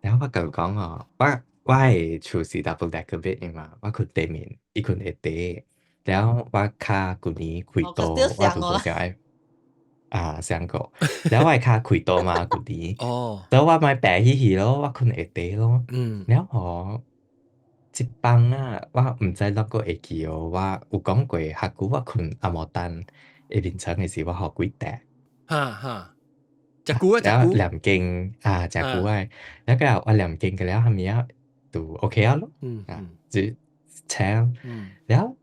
然後我共伊講哦，我的厝是 double decker bed 的嘛，我睏頂面，伊睏下底。然後我跤舊年開刀，我就無想愛啊上過。然後我的跤開刀嘛，舊年。所以我咪病起去咯，我睏下底咯。然後這放啊，我毋知哪個會記哦。我有講過，較久我睏阿毛丹下面床的時，我予幾塊。哈哈。食久啊，食久。然後念經啊，食久啊，然後我念經過了後面啊，就 OK 啊咯。啊，就請。然後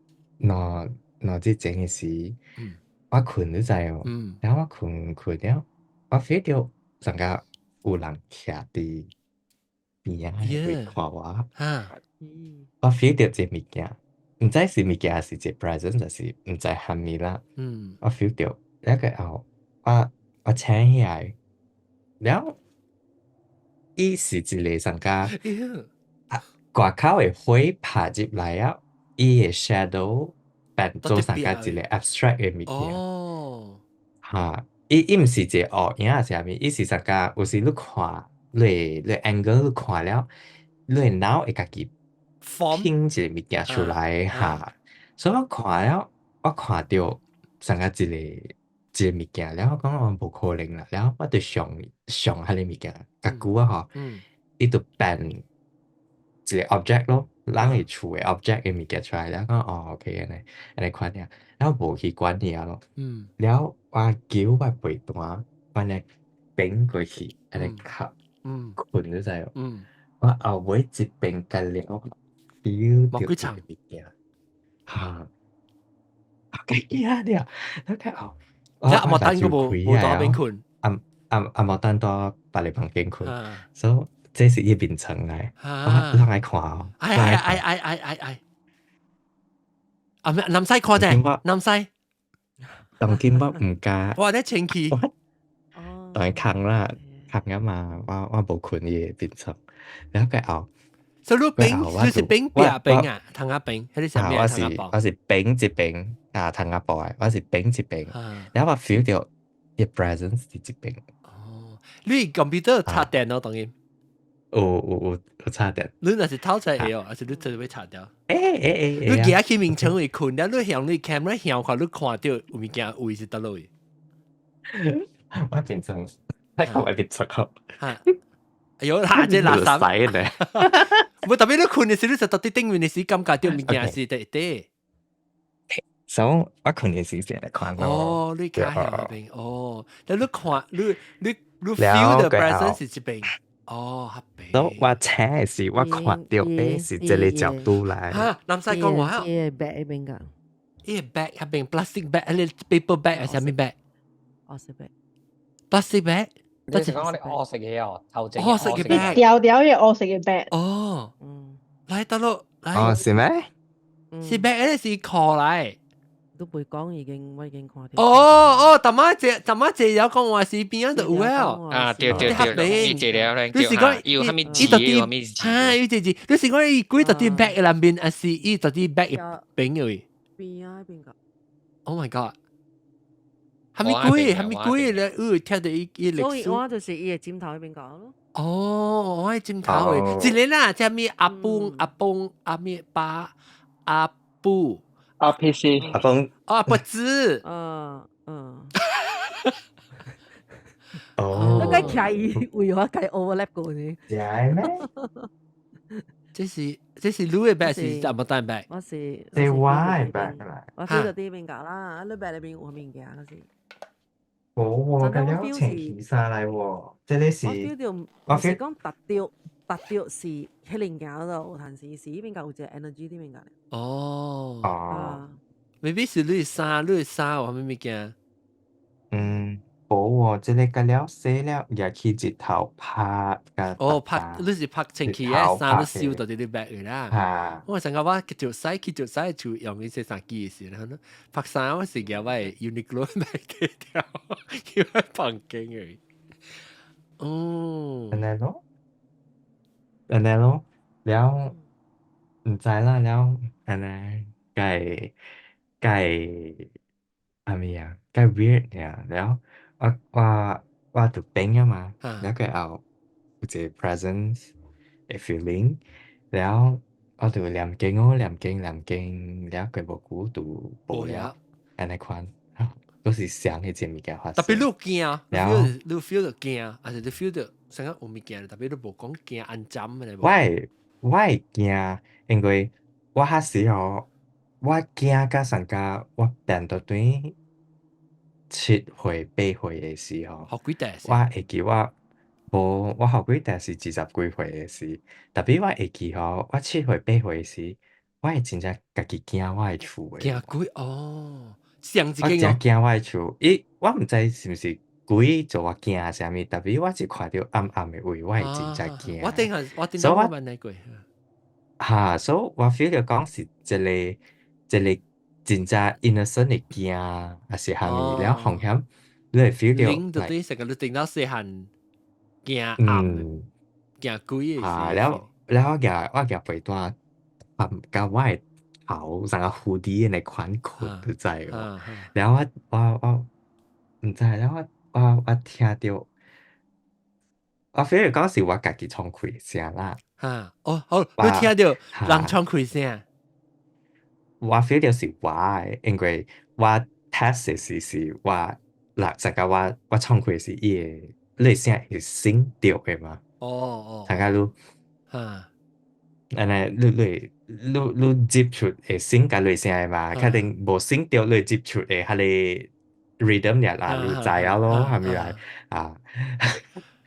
兩日前的時，我睏你知哦。然後我睏睏了，我 feel 著感覺有人徛佇邊仔位看我。我 feel 著這物件，毋知是物件還是一個 presence，還是毋知蝦米啦。我 feel 著，了過後我醒起來，了伊是一個上加啊，外口的火拍入來啊，伊的 shadow 變做上加一個 abstract 的物件。哈，伊毋是一個烏影還是啥物，伊是上加有時你看，你 angle 你看了，你的腦會家己拼一個物件出來哈。所以我看了，我看著上加一個物件，了我講我無可能啦，了我就想想彼個物件，較久啊吼，伊就變一個 object 咯，人的厝的 object 的物件出來，了講哦 OK 按呢按呢款爾，了無去管伊啊咯。了我揪我被單，按呢反過去，按呢靠睏你知無？我後尾一邊甲了 feel 著這個物件，哈，好驚了，了較後。即阿毛丹閣無佇邊睏，阿毛丹佇別个房間睏，所以這是伊眠床來，我人愛看哦。哎哎哎哎哎哎哎，啊咩？南西看者，南西。當今我毋敢。我咧清氣。當伊空啦，空啊嘛，我無睏伊的眠床，然後過後。所以你邊你是邊壁邊啊，窗仔邊，彼個啥物？我是我是邊一邊啊，窗仔布的，我是邊一邊，然後我 feel 著伊 presence 佇這邊。哦，你 computer 插電咯，當然。有插電。你若是透出來哦，還是你直接插掉？欸欸欸！你行去眠床位睏了，你向你 camera 向看，你看著有物件位是佗落位？我變成，我看我變出口。哎喲，下這垃圾咧！無特別你睏的時，你就佇頂面的時，感覺著物件是佇底。所以我睏的時先來看。哦，你卡向那邊哦，但你看你你你 feel the presence 是這邊。哦，合邊。都我請的時，我看到的是這個角度來。嚇，南西講話。伊個 bag 邊個？伊個 bag 合邊 plastic bag，彼個 paper bag 還是啥物 bag？黑色 bag。 plastic bag。你是講我哋黑色嘅哦，頭前黑色嘅 bag。條條嘅黑色嘅 bag。哦，來得咯，來。哦，是咩？是 bag 咧，是殼來。都袂講已經，我已經看到。哦哦，淡仔這淡仔這有講話是邊樣就有啊。啊，對對對，伊這了咧，你是講有啥物字，有啥物字？哈，有這字，你是講伊鬼到佇 bag 嘅內面，還是伊到佇 bag 嘅邊嘅？邊啊邊個？Oh my god！係咪鬼？係咪鬼咧？有聽到伊伊歷史。所以我就是伊嘅枕頭嗰邊講咯。哦，我係枕頭嘅，一個啦，這咪阿公阿公阿咪爸阿布。阿 P C 阿公，哦，不止，哦，你計騎伊為何計 overlap 過呢？係咩？這是你的 bag 是怎麼單 bag？我是是我的 bag 來。我是到啲邊個啦，你 bag 裏邊有物件嗰時。冇喎，咁樣穿起衫來喎，這個是。我 feel 到，我是講達到達到是彼物件度，有陣時是彼邊個有一個 energy 啲邊個。哦。哦。 maybe 是你衫，你衫有啥物物件？嗯，無喎，這個甲了洗了，也去日頭拍甲。哦，拍，你是拍清氣嘅衫，你收到佇你 bag 嘅啦。嚇！我成個我就洗去就洗就用呢些衫機嘅時候，拍衫我是夾我 Uniqlo 買條，要喺房間嘅。哦。按呢咯，按呢咯，了毋知啦，了按呢，該該啥物啊？該 weird 爾，了我我我就變啊嘛，了過後有一個 presence 的 feeling，了我就念經哦，念經念經，了過無久就無了，按呢款，都是想彼這物件發生。特別你有驚，了你 feel 到驚，還是你 feel 到成個有物件，特別你無講驚安針的我會我會驚，因為我彼時吼，我驚甲上甲我變到對7歲8歲的時候，予幾大？我會記我無我予幾大是20幾歲的時，特別我會記吼，我7歲8歲時，我會真正家己驚我的厝的。驚鬼哦，上一我真驚我的厝，伊我毋知是毋是鬼做我驚啥物，特別我一看著暗暗的位，我會真正驚。我頂下我頂下我問你過。哈，所以我 feel 著講是一個一個真正 innocent 的驚，還是蝦米了風險，你會 feel 著。恁就對成個你頂到細漢驚暗，驚鬼的。啊，了了我舉我舉被單，含佮我的頭像個蝴蝶的款睏，你知無？了我我我毋知，了我我我聽著，我 feel 講是我家己創開聲啦。哈，哦好，你聽著人創開聲。我 feel 著是我的，因為我 test 時是我嗱，成個我我創開是伊個，你聲是醒著的嘛？哦。成個你，按呢你你你你接觸會醒共你聲的嘛？確定無醒著你接觸的彼個 rhythm 爾啦，你知影咯，係咪來啊？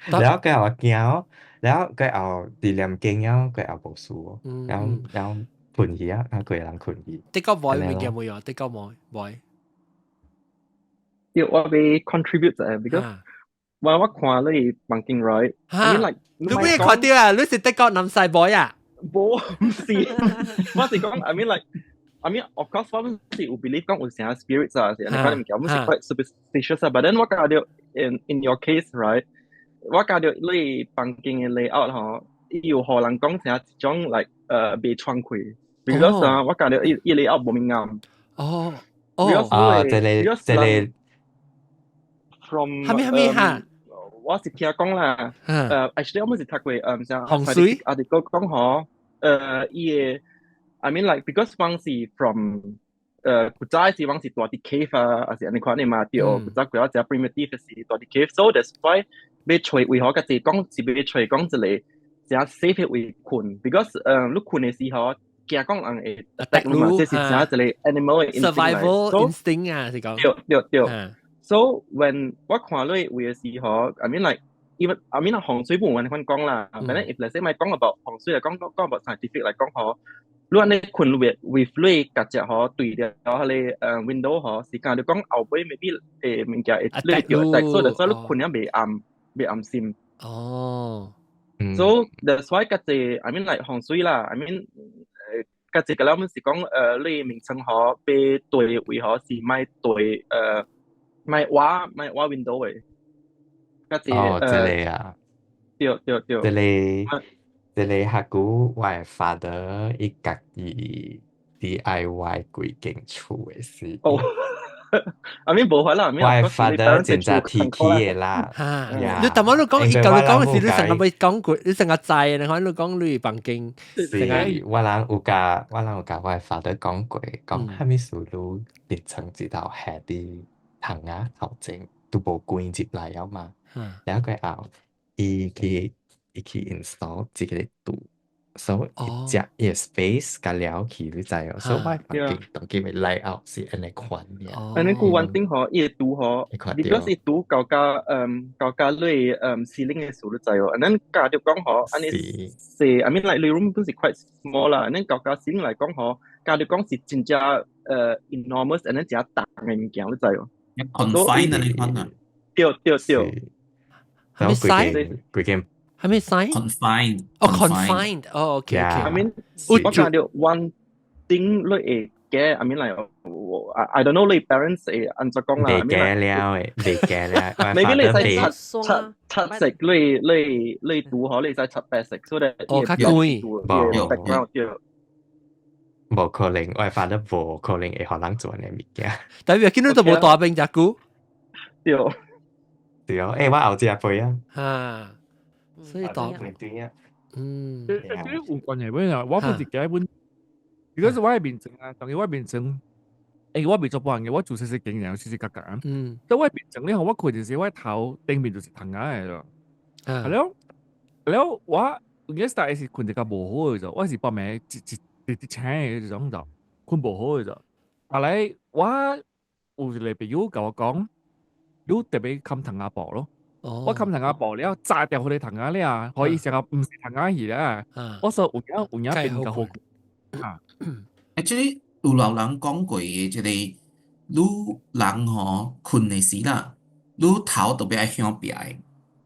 了過後我驚哦，了過後佇念經了，過後無事哦，了了睏去啊，啊個人睏去。的確無物件無用，的確無無。對，我欲 contribute 者，because 我我看你房間 right，哈，你欲看著啊？你是德國南西 boy 啊？無，毋是，我是講，I mean like。I mean, of course，我是有 believe 講有啥 spirits 啊，是按呢款物件，我是 quite superstitious 啊。But then 我感覺 in your case, right，我感覺你房間的 layout 吼，伊有予人講成一種 like 袂敞開，because 啊，我感覺伊伊 layout 無咪啱。哦哦，啊，這個這個 from 蝦米蝦米哈？我是聽講啦，actually 我們是讀過像風水啊，啲講吼，伊個 I mean like because 阮是 from 古早時阮是住佇 cave 啊，還是按呢款的嘛，對，古早幾仔只 primitive 是住佇 cave，so that's why 欲揣位予較濟講是欲揣講一個誠 safe 的位睏，because 你睏的時候驚講人會 attack 你嘛，這是誠一個 animal 的 survival instinct 啊，是講。對對對。So when 我看你有嘅時候，I mean like even I mean 風水無按呢款講啦，but then if let's say 咪講 about 風水嚟講，講 about scientific 嚟講嗬，你按呢睏 with 你夾隻嗬對著彼个window 嗬，時間就講後尾 maybe 物件會你著 attack，所以所以你睏了袂暗袂暗心。So that's why 較濟 I mean like 風水啦，I mean 較濟個了，阮是講你眠床嗬，被對位嗬是莫對莫倚莫倚 window 的。較濟哦，這个啊，對對對。這个這个較久我的 father 伊家己 DIY 規間厝的時。哦，I mean 無法啦，我的 father 真正鐵齒的啦。哈，你頭先你講，伊共你講時，你成日欲講過，你成日知，你看你講你房間。是，我人有共我的 father 講過，講啥物事你眠床這頭下佇窗仔頭前都無關入來了嘛。了過後，伊去 install 一个櫥，所以伊食伊的 space 共了去，你知無？所以我的房間當今的 layout 是按呢款爾。按呢個 one thing 嗬，伊的櫥嗬，because 伊櫥高較高較你ceiling 的數你知無？and then 假著講嗬，按呢細，I mean like 你 room 本是 quite small 啦，and then 高較 ceiling 來講嗬，假著講是真正enormous，and then 真重的物件，你知無？confine 按呢款啊。對對對。係咪 size？規間係咪 size？ confined。哦，confined。哦，OK OK。 I mean，我感覺 one thing 你會嘅，I mean like I don't know 你 parents 會按怎講啦。袂驚了的，袂驚了。 Maybe 你使漆漆漆色，你櫥好，你使漆白色，所以哦，較貴。無 background 對。無可能，我 father 無可能會予人做呢物件。但係見到都無大病遮久。對。對哦，欸，我後一輩啊。哈，所以大病對啊。這這有關係咩啊？我本是記本，如果是我的眠床啊，當然我眠床，欸，我袂做半嘅，我做細細間，然後細細格格。但我眠床咧，我睏就是我頭頂面就是窗仔的咯。係了，了我有陣時是睏得較無好的就，我是半暝一一一醒的這種就，睏無好的就。後來我有一个朋友共我講，你特別冚窗仔布咯。我冚窗仔布了，炸掉彼个窗仔了，予伊成個毋是窗仔去啦。我說有影有影變較好。啊，Actually 有老人講過的，這個你人吼睏的時啦，你頭特別愛向壁的，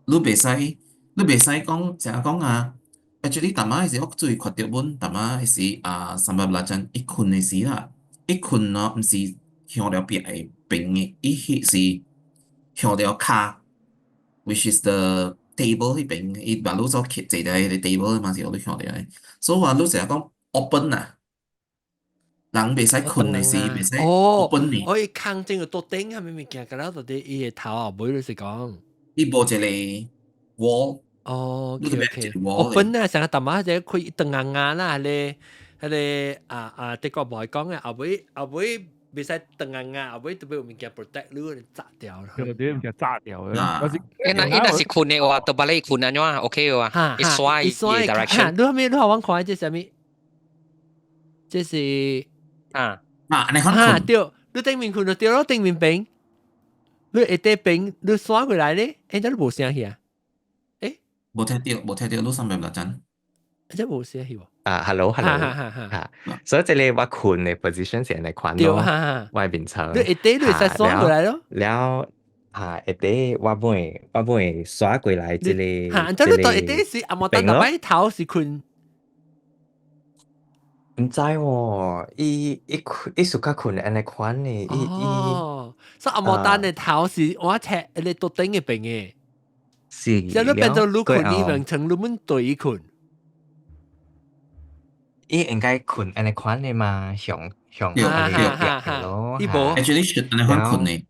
你袂使講怎講啊？Actually，逐擺時我注意看著阮，逐擺時啊，三百六陣伊睏的時啦，伊睏咯，毋是向著壁的邊的，伊彼是向著跤，which is the table 彼邊，伊把路做坐佇彼个 table 嘛是予你向著的，所以話你成日講 open 啊，人袂使睏的時袂使 open 呢。哦，伊空正個桌頂係咪物件，佮了到底伊的頭後尾就是講，伊無一个 wall。哦，OK OK，open 啊，成個淡仔只開長硬硬啦，彼个啊啊，德國無係講嘅，後尾後尾袂使長硬硬，後尾特別有物件 protect 你，炸掉啦。對對，物件炸掉啦。伊若是睏的話，就把你睏按怎 OK 嘅話，伊刷伊 direction。你後面你互阮看這是啥物？這是啊啊，你看啊對，你頂面睏就對咯，頂面邊，你下底邊你刷過來咧，欸，這你無聲去啊？無聽著，無聽著，你三百六陣。這無聲去無？啊，hello，hello，嚇，所以這个我睏的 position 是按呢款咯，我眠床。你下底你會使刷過來咯。了，嚇，下底我欲刷過來這個。嚇，這你到下底是阿莫丹逐擺頭是睏。毋知喎，伊睏伊屬較睏按呢款的，伊伊。哦，所以阿莫丹的頭是我貼你桌頂的邊的。是。即你變做你睏，你眠床你們對伊睏。伊應該睏按呢款的嘛，向向按呢壁咯。伊無。 Actually 是按呢款睏的。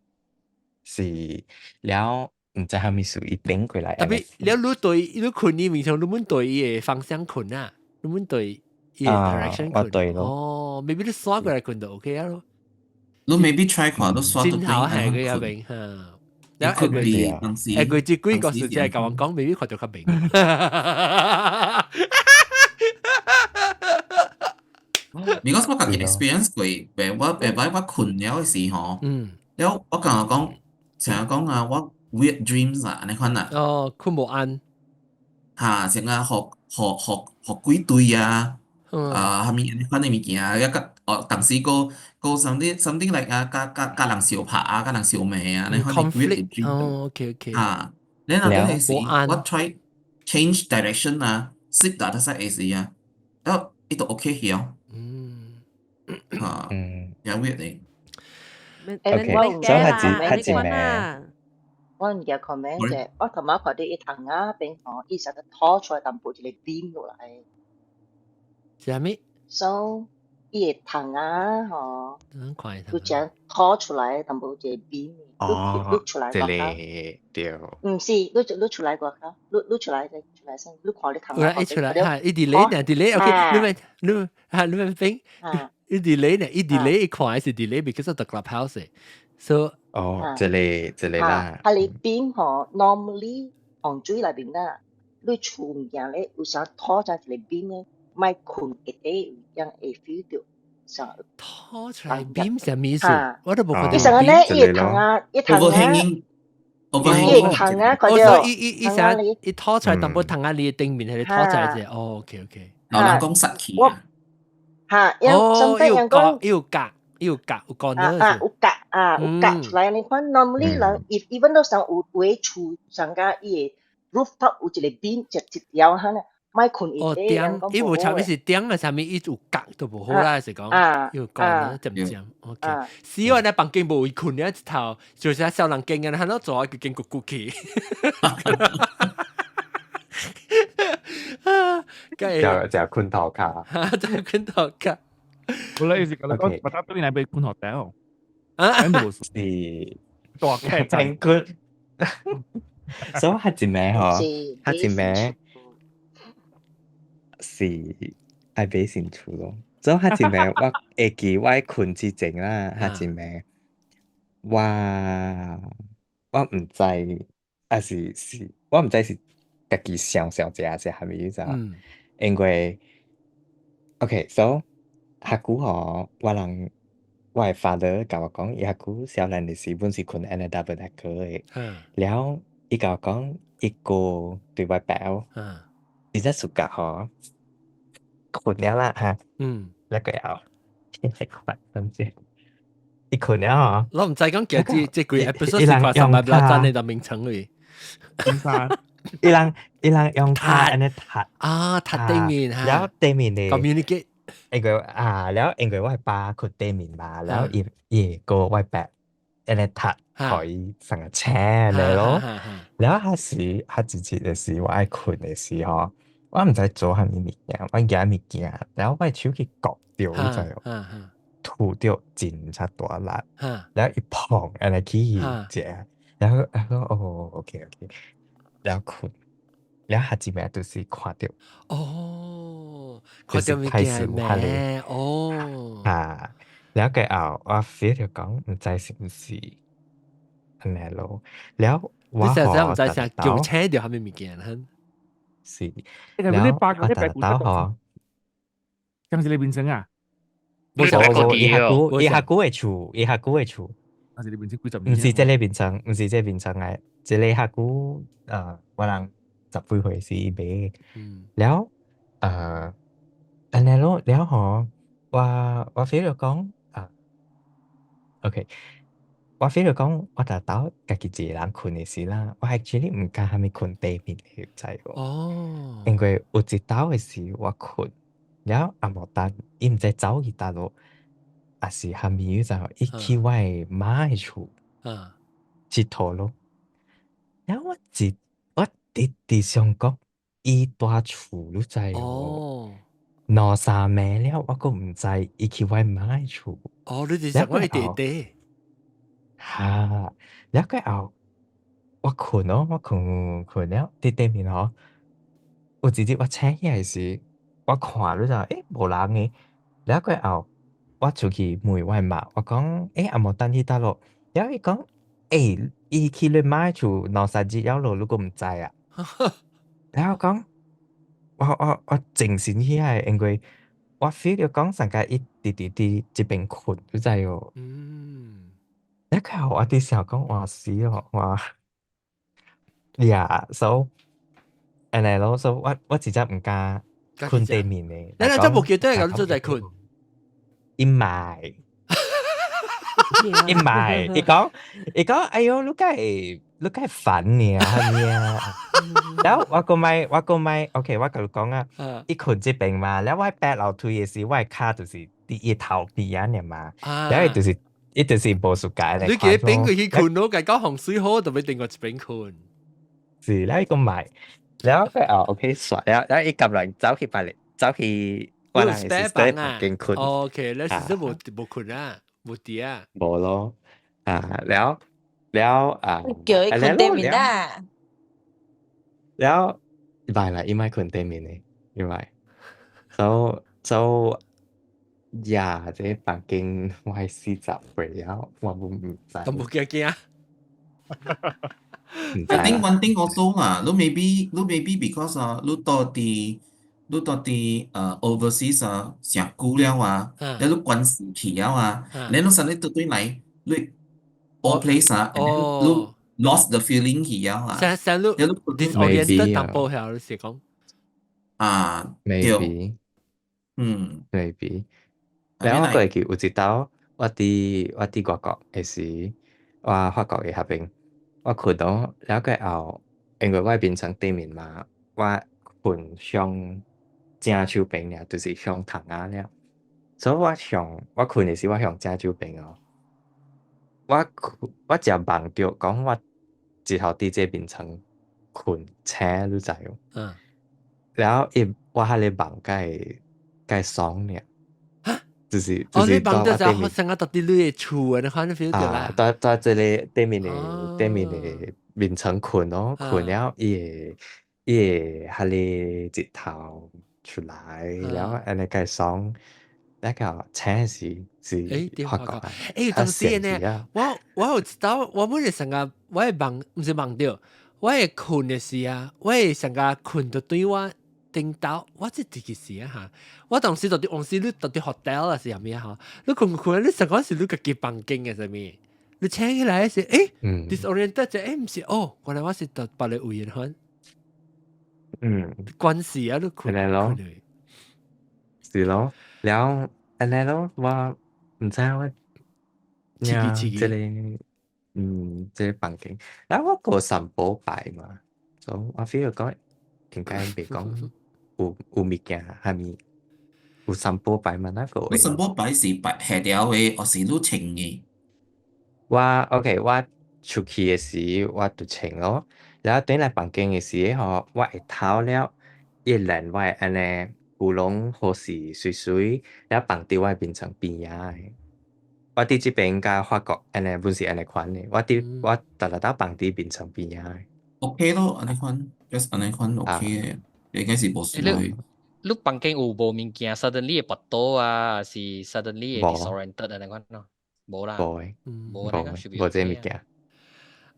是，了毋知啥物事，伊頂過來。特別了你對你睏伊眠床，你們對伊的方向睏啊，你們對伊的 direction 睏。對咯。哦，maybe 你刷過來睏就 OK 啊咯。你 maybe try 看，你刷到對。係個一邊嚇。了下個下個這幾個時間共我講，maybe 看著較明。 Because 我家己 experience 過，白我白擺我睏了的時吼，了我感覺講，成日講啊，我 weird dreams 啊，按呢款啊。哦，睏無安。哈，成日予予予予鬼追啊，啊，啥物按呢款的物件，抑佮哦，當時閣閣 something like 啊，佮佮佮人相拍啊，佮人相罵啊，按呢款的 weird dream。哦，OK。哈，然後嗰陣時我 try change direction 啊，sleep the other side 的時啊，然後伊就 OK 去哦。哈，也 weird 的。 OK，所以係一名。我唔記得 comment 者，我頭先看到伊窗仔邊吼，伊實個吐出來淡薄一個 beam 落來。啥物？ So 伊個窗仔吼，就將吐出來淡薄一個 beam，哦，出來這個對。毋是，你出來外口，你出來出來先，你看你窗仔。一出來哈，伊 delay 呢，delay，OK，你咪你哈，你咪邊，伊 delay 呢，伊 delay 伊看是 delay because of the clubhouse，so 哦，這個這個啦。啊，你邊吼，normally 風水內面啦，你厝物件咧有啥吐出一個邊咧，莫睏一底有樣會 feel 到啥。吐出來邊啥物意思？我都無看到。伊啥個咧？伊窗啊，伊窗啊，伊窗啊，看到。伊伊伊啥？伊吐出來淡薄窗仔你頂面係吐出來者。哦，OK OK。老人講殺氣。哈，哦，有格，有格。有格有講啊啊，有格啊，有格出來。你看 normally 人，if even though 上有有的厝上加伊個 rooftop 有一個邊一一條哈呢，莫睏伊。哦，頂，伊無差別是頂啊，啥物伊有格都無好啦，是講有講啊，針針。OK，死我呢房間無位睏了一頭，就是小人間啊，喺度做啊，佢經過骨氣。就就睏頭跤，就睏頭跤。我咧是講講，把他對來被睏 hotel，啊，是大劇真 good。所以係一名嗬，係一名是愛買新厝咯。所以係一名我會記我睏之前啦，係一名我我毋知，還是是我毋知是家己想想者還是蝦米就，因為 OK，so 較久吼，我人我的 father 共我講，伊較久少年的時本是睏按呢 double decker 的，了伊共我講，伊哥對我爸，伊只暑假吼，睏了啦哈，那個後，係看等陣，伊睏了吼，我毋知講其實這這幾 episode 是看三百八讚的名稱去，伊人伊人用跤按呢踢啊，踢對面，了對面的 communicate。因為啊，了因為我的爸睏對面嘛，了伊伊個我爸按呢踢，予伊成個醒咧咯。了彼時彼一日的時，我愛睏的時吼，我毋知做啥物物件，我舉物件，了我的手去割著，你知無？吐著真正大力，了伊砰按呢去一下，然後然後哦，OK OK，了睏。了下一暝就是看著，哦，看著物件咩？哦，啊，了過後我 feel 著講，毋知是毋是按呢咯。了我你實在毋知啥叫請著啥物物件？是，了我特到吼，像是你變成啊？無無，伊較久，伊較久的厝，伊較久的厝。啊是你變成幾十毋是這個眠床，毋是這個眠床來，這個較久，我人十幾歲時買，了，按呢咯，了吼，我我 feel 著講啊，OK，我 feel 著講，我逐晝家己一個人睏的時啦，我 actually 毋敢啥物睏對面的，知無？哦，因為有一晝的時我睏，了阿無等，伊毋知走去佗落，抑是啥物，你知無？伊去我的媽的厝，𨑨迌咯，了我一我直直想講，伊蹛厝你知無？哦，兩三暝了，我閣毋知伊去我媽的厝。哦，你是想講伊弟弟？哈，了過後我睏咯，我睏睏了，佇對面吼，有一日我醒起來時，我看你知，欸，無人的，了過後我出去問我媽，我講，欸，阿無等去佗落，了伊講，欸，伊去你媽的厝兩三日了咯，你閣毋知啊？了我講，我我我精神起來，因為我 feel 著講上個伊直直佇這邊睏，你知無？嗯。一個我啲時候講話死咯，哇！Yeah，so 按呢咯，so 我直接毋敢睏對面的。你若真無記得咁做就睏。伊莫，伊莫，伊講，哎喲，你該煩呢，係咪啊？然後我閣莫，OK，我共你講啊，伊睏這邊嘛，了我爬樓梯的時，我的跤就是佇伊頭邊啊爾嘛，了伊就是無 suka 你記得邊個去睏咯？共講風水好，就欲另外一邊睏。是，了伊閣莫，了佢哦，OK，煞了，了伊夾來走去別走去。我人是在房間睏。 OK，你是說無睏啊，無佇啊？無咯，啊，了了啊，叫伊睏對面啦。了，袂啦，伊莫睏對面的，伊莫。So yeah，這房間我係40歲了，我毋知。都無驚驚。 I think one thing also 啦，你 maybe because 啊，你到佇overseas 啊，誠久了啊，你慣勢去了啊，你 suddenly 倒轉來，你 old place 啊，and then 你 lost the feeling 去了啊，成成你 disoriented 淡薄下，你是講？啊，，maybe，maybe。然後我會記有一道，我佇外國的時，我法國的彼邊，我睏到了過後，因為我眠床對面嘛，我睏向正手邊爾，就是向窗仔爾，所以我向我睏的時，我向正手邊哦。我睏我食夢著講我日頭佇這眠床睏醒，你知無？然後伊我彼个夢才會才會爽爾。就是哦，你夢著就成個到佇你的厝的，你看你 feel 著啦。佇這个對面的眠床睏咯，睏了伊會彼个日頭出來，了按呢才會爽。那個醒是欸，法國啊，欸，當時呢，我有知道，我本來成個我會夢，毋是夢著，我會睏的時啊，我會成個睏著對我頂頭，我這第幾時啊哈？我當時到佇往時你到佇 hotel 啊是啥物啊？你睏睏，你成講是你家己房間的啥物？你醒起來時，欸，disoriented 就欸，毋是哦，原來我是佇別个位的款。關係啊，你睏按呢咯，是咯，了按呢咯，我毋知我，刺激刺激，這个這個房間，然後我過三寶拜嘛，所以我 feel 講應該袂講有物件，啥物有三寶拜嘛？那個你三寶拜是拜下條的，抑是你穿的？我 OK，我出去的時我就穿咯，然後轉來房間的時吼，我會頭了，伊連我會按呢烏龍好勢媠媠，了放佇我眠床邊仔的。我佇這邊佮法國按呢，本是按呢款的。我佇我逐日都放佇眠床邊仔的。 OK 咯，按呢款，just 按呢款 OK 的，應該是無事的。你房間有無物件 suddenly 會跋倒啊，是 suddenly 會 disoriented 按呢款咯？無啦，無的，無無無這物件。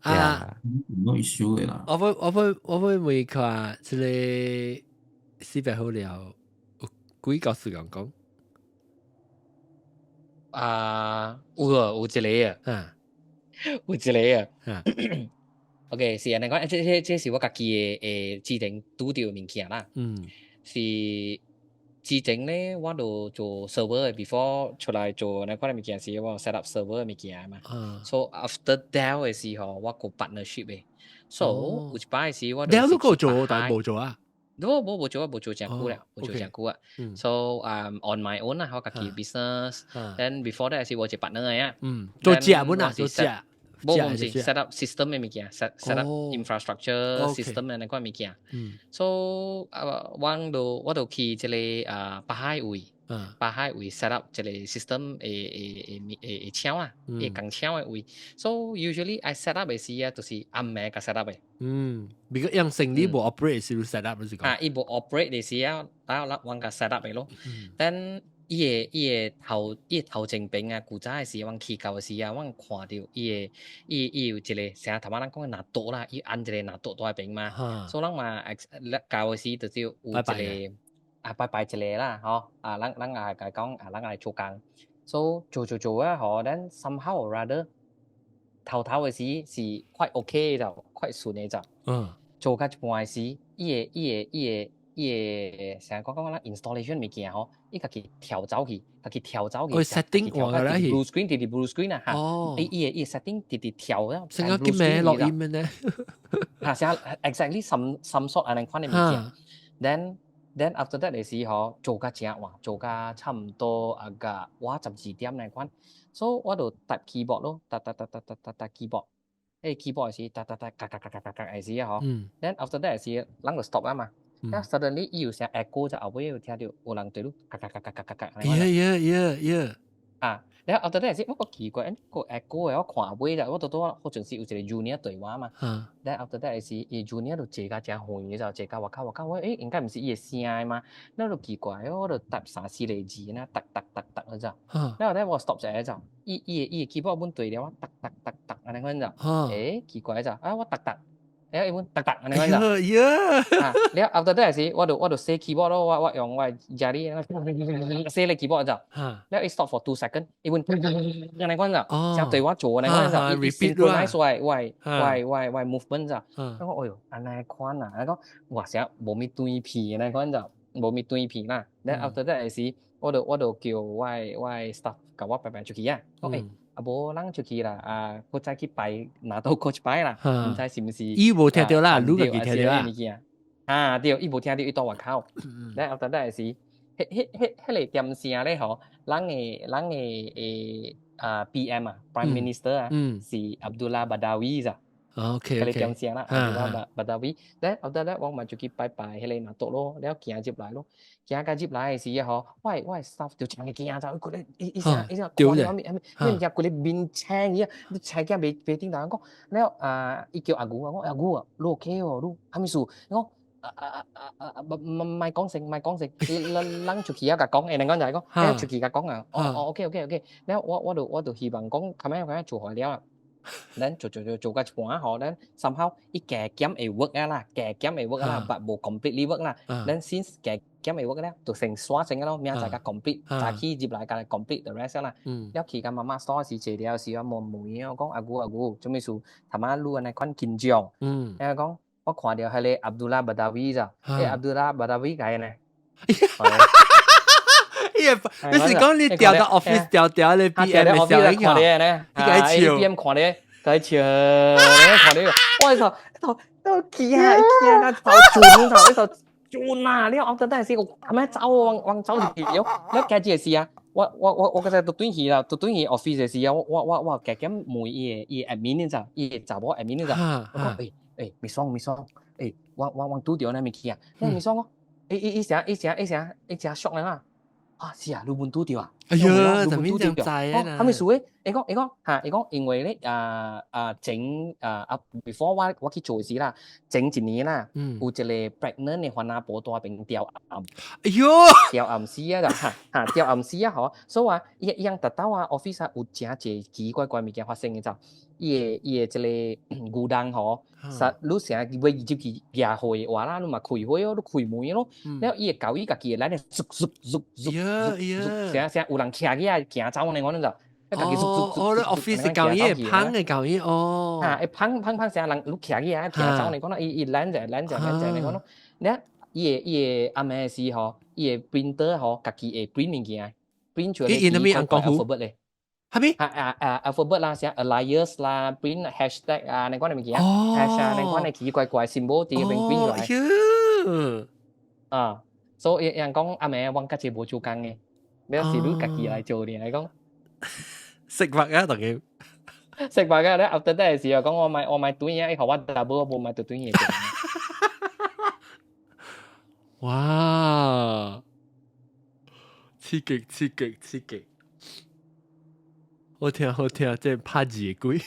啊，冇 issue 的啦。我欲問看這个四百好了，有幾個時間講？啊，有啊，有一個啊，有一個啊。OK，是按呢講，這是我家己的之前拄著物件啦。是之前咧，我就做 server 的，before 出來做那款物件時，我 set up server 的物件嘛。So after Dell 的時候，我個 partnership 的。So 有一擺時我 Dell 都個做，但係無做啊。無無無做啊，無做誠久了，無做誠久啊。So on my own 啦，我家己 business。Then before that 是我一個 partner 的啊。嗯，做食本啊，做食。無無是 set up system 的物件，set up infrastructure system 的那款物件。So 啊，我就去這個啊北海位，北海位 set up 一個 system 的廠啊，的工廠的位。So usually I set up 的時啊，就是暗暝共 set up 的。嗯，如果用生理無 operate 是 set up 就是講。啊，伊無 operate 的時啊，然後我共 set up 的咯。Then 伊的頭前邊啊，古早的時，阮去到的時啊，阮看著伊的伊有一個成日頭仔咱講的納桌啦，伊按一個納桌佇彼邊嘛，所以咱嘛到的時就有一個啊拜拜一個啦，吼啊咱也共講啊，咱來做工，所以做做做啊，吼，then somehow or rather，頭頭嘅時是 quite OK 就 quite 順嘅就。做到一半時，伊個成日講講啦，installation 物件吼，伊家己調走去，家己調走去。哦，setting 換個啦，blue screen 直直 blue screen 啊，嚇。伊個 setting 直直調了。成個叫咩落音呢？嚇，成 exactly some sort 按呢款嘅物件。Then after that 嘅時候，做甲正話，做甲差唔多啊個我12點那款，所以我就踏 keyboard 咯，踏踏踏踏踏踏踏 keyboard。誒 keyboard 時，踏踏踏，嘎嘎嘎嘎嘎嘎嘅時啊，嗬。Then after that 時，人就 stop 啊嘛。然後 suddenly 伊有聲 echo 就後尾有聽到有人對你嘎嘎嘎嘎嘎嘎嘎。 啊，然後 after that 時，我個奇怪，個 echo 嘅我看尾啦，我拄拄好像是有一個 junior 對我嘛。Then after that 時，伊 junior 就坐甲誠遠，就坐甲外口外口，我應該毋是伊嘅聲嘛。那就奇怪，我就踏三四個字，那踏踏踏踏嗰陣。然後咧我 stop 一下就，伊個 keyboard 本對了，我踏踏踏踏按呢款就，奇怪就，啊我踏踏。伊本踏踏按呢款就，啊，了 after that 時，我就寫 keyboard 咯，我用我家裡寫咧 keyboard 就，了伊 stop for 2 second，伊本按呢款就，像對我做按呢款就，伊 synchronize 我 movement 就，我哎喲，按呢款啊，我講哇，成無咪斷片按呢款就，無咪斷片啦。了 after that 時，我就叫我 staff 共我排排出去啊，講欸。啊無，人出去啦，啊，閣再去拜拿督閣一擺啦，毋知是毋是？伊無聽著啦，你家己聽著啦。物件啊，對，伊無聽著，伊佇外口。然後後來是，彼個點聲咧吼，人的啊 PM 啊，Prime Minister 啊，是 Abdullah Badawi 咋。 彼個點聲啦，Abdullah Badawi。咧後來咧，我嘛就去拜拜彼個拿督咯，了行入來咯，行到入來的時吼，我 staff 就誠驚走，佢咧伊伊聲伊聲看著啥物啥物，物件規个面青去啊，你青驚袂袂頂當講，了啊，伊叫阿牛啊，我阿牛啊，你 OK 哦，你啥物事？伊講啊啊啊啊啊，毋毋莫講聲，莫講聲，咱出去啊，共講，會兩講就係講，出去共講啊，哦哦，OK OK OK，了我就希望講，較尾較尾做好了啊。咱做做做做到一半吼，咱 somehow 伊加減會 work 啊啦，加減會 work 啦，but 無 completely work 啦。咱 since 加減會 work 了，就先刷先咯，明仔載較 complete，早起入來共 complete the rest 啦。了去甲媽媽 store 時坐了時，我問問我講阿姑阿姑，做咩事？頭仔你按呢款緊張？伊講我看著彼个 Abdullah Badawi 咋？彼 Abdullah Badawi 共呢？你是講你調到 office 調調你 PM 嘅小英雄，你共笑，PM 看咧，共笑，你看咧，我操，頭都驚驚啊，頭轉頭，你頭轉啊，你後等陣時我阿咩走往往走入去，了家己的事啊，我剛才都轉去啦，都轉去 office 的時啊，我加減問伊個 admin 你知，伊个查某 admin 你知，我講欸，咪爽咪爽，欸，我拄著那物件，那咪爽哦，伊伊伊成伊成伊成伊誠 shock 啊！啊，是啊，你阮拄著啊！哎呀，怎麼這樣知啊？啥物事咧？伊講嚇，伊講因為咧啊啊前啊啊，before 我去做時啦，前一年啦，有一個 pregnant 的番仔婆蹛邊吊暗。哎喲，吊暗死啊！就嚇嚇吊暗死啊！嗬，所以話伊伊樣達到啊 office 啊有誠濟奇奇怪怪物件發生的就，伊個這個牛人吼，實你成日欲入去蜈火的話啦，你嘛開火哦，你開門咯，了伊會教伊家己會來咧，嗖嗖嗖嗖嗖，成成有人徛起來行走呢，我攏就。哦，哦，你 office 教伊會芳的教伊哦。啊，會芳芳芳聲人你徛起來行走呢，講咯，伊伊攔者攔者攔者呢，講咯，了伊個伊個暗暝時吼，伊個 printer 吼，家己會 print 物件，print 出來伊啥物紅 alphabet 咧。啥物？啊啊啊 alphabet 啦，啥 alias 啦，print hashtag 啊，那款的物件，hash 啊，那款的奇奇怪怪 symbol 佇彼邊 print 出來。啊，所以人講暗暝阮較濟無做工的，了是你家己來做爾來講。食物啊，同佢食飯嘅咧，after that 時候講我買我買轉啊，伊予我 double，我無買到轉嘢。哇！刺激刺激刺激！好聽好聽，這拍字的鬼。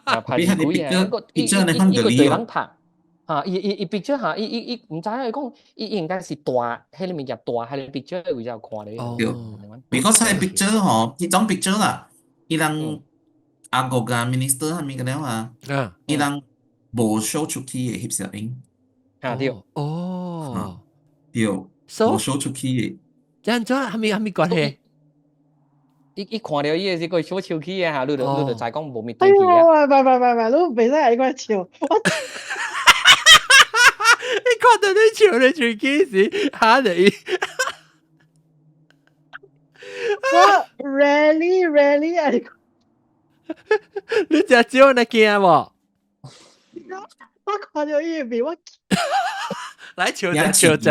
啊，拍字鬼啊！個伊伊伊個對人拍，嚇，伊伊伊 picture 嚇，伊伊伊毋知影伊講，伊應該是大，彼个物件大，彼个 picture 位才有看咧。對，because 彼個 picture 吼，彼種 picture 啦，伊人阿國啊 minister 啥物個了啊，伊人無 show 出去的翕攝影。啊對。哦。對，無 show 出去的。這樣怎啥物啥物關係？伊看著伊的時，佢小笑起啊嚇，你就知講無咪對去啊。哎呦，喂喂喂喂，你袂使愛我笑，我你看到你笑你最幾時嚇你？我 really really 愛你食少你驚無？我看著伊的面，我來笑者笑者。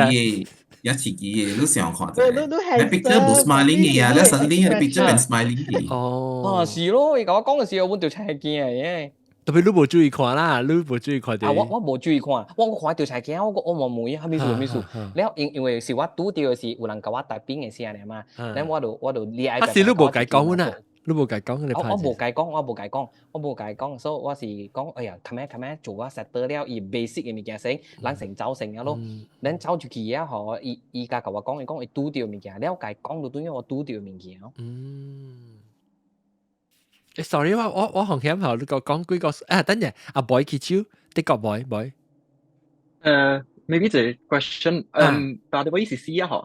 也刺激嘅，你想看者？你 picture 無 smiling 嘅啊，你 suddenly 你 picture 變 smiling 嘅。哦，啊是咯，伊共我講嘅時候，阮就才驚嘅。特別你無注意看啦，你無注意看。啊，我無注意看，我看著才驚，我無問啥物事啥物事。了因為是我拄著的是有人共我帶兵的聲爾嘛，了我就掠。啊是你無共伊講阮啊？你無共伊講，你我無共伊講，我無共伊講，我無共伊講，所以我是講，哎呀，較咩較咩做我 settle 了，伊 basic 的物件先，咱先走先了咯。咱走出去了吼，伊伊共我講，伊講伊拄著物件，了共伊講就等於我拄著物件。嗯。誒，sorry，我紅險後你個講幾個？啊，等陣，阿 boy 去手，的確 boy boy。maybe 一個 question，但係我意思是啊，嗬，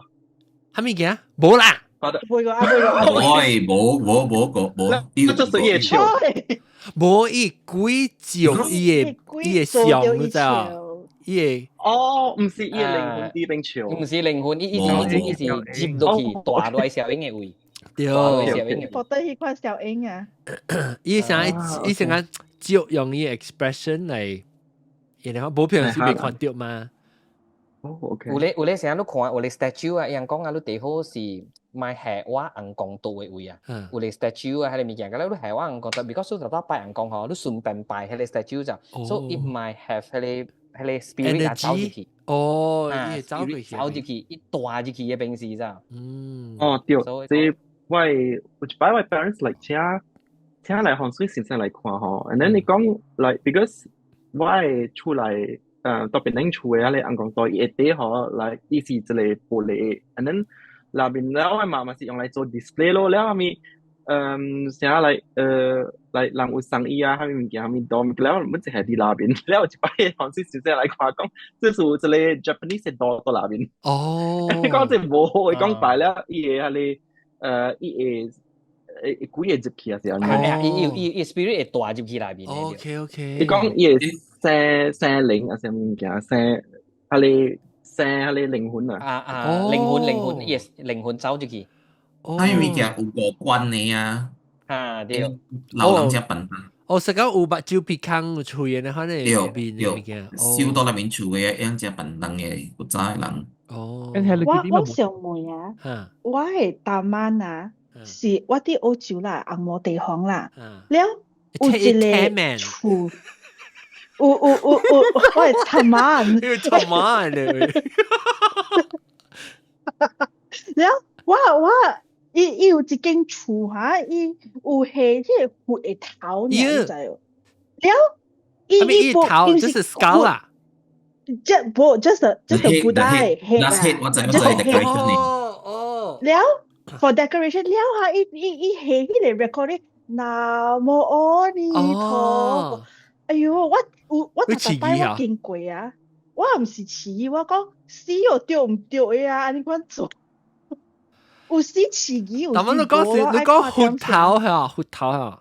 啥物件？無啦。無個啊，無個，無無無無個無，這是夜笑。無伊鬼照伊的像，你知啊？伊的哦，毋是伊的靈魂佇邊笑，毋是靈魂，伊是入落去大落小影的位。對，覺得彼款小影啊。伊想伊想講照用伊 expression 來，然後無平時袂看著嘛。哦，OK。有咧，成日你看有咧 statue 啊，伊人講啊，你最好是莫下我尪公桌的位啊。有咧 statue 啊，彼個物件，佮你下我尪公桌，because 你頭拜尪公吼，你順便拜彼個 statue 就，so it might have 彼個 spirit 啊走入去。哦，伊會走入去，走入去，伊帶入去的平時咋。哦，對，所以我有一擺我 parents 來請請來風水先生來看吼，and then 伊講 like because 我的厝內特別恁厝的彼個尪公桌伊下底吼，like 伊是一個玻璃，and then 內面了我媽媽是用來做 display 咯，了後面啥來來人有生意啊，啥物物件啥物多，了阮淨係佇內面，了有一擺風水先生來看講，這是有一個 Japanese 的刀佇內面。哦，伊講這無好，伊講擺了伊會彼個伊會會鬼會入去啊，是按呢？伊 spirit 會帶入去內面。 OK OK。伊講伊會生生靈啊，啥物件生，彼個生彼個靈魂啊。啊啊，靈魂，yes，靈魂走入去。啥物件有五官的啊？啊對。老人遮笨蛋。哦，是講有目睭鼻孔有喙的，可能對對，收到內面厝的樣遮笨蛋的古早的人。哦。我想問啊，我的答案啊，是我佇澳洲啦，紅毛地方啦，了有一個厝，有有有有，我的他媽，他媽咧。了我伊有一間厝哈，伊有下彼個佛的頭，你知無？了，伊伊頭就是 skull 啦。這無，just a Buddha 的 head 啦，just head。哦哦。了，for decoration 了哈，伊下彼個 recording 南無阿彌陀佛。哎喲，我有我逐逐擺我經過啊，我毋是飼，我講死哦，對毋對的啊？按呢款做。有時飼魚，有時無。你講是你講佛頭嚇，佛頭嚇。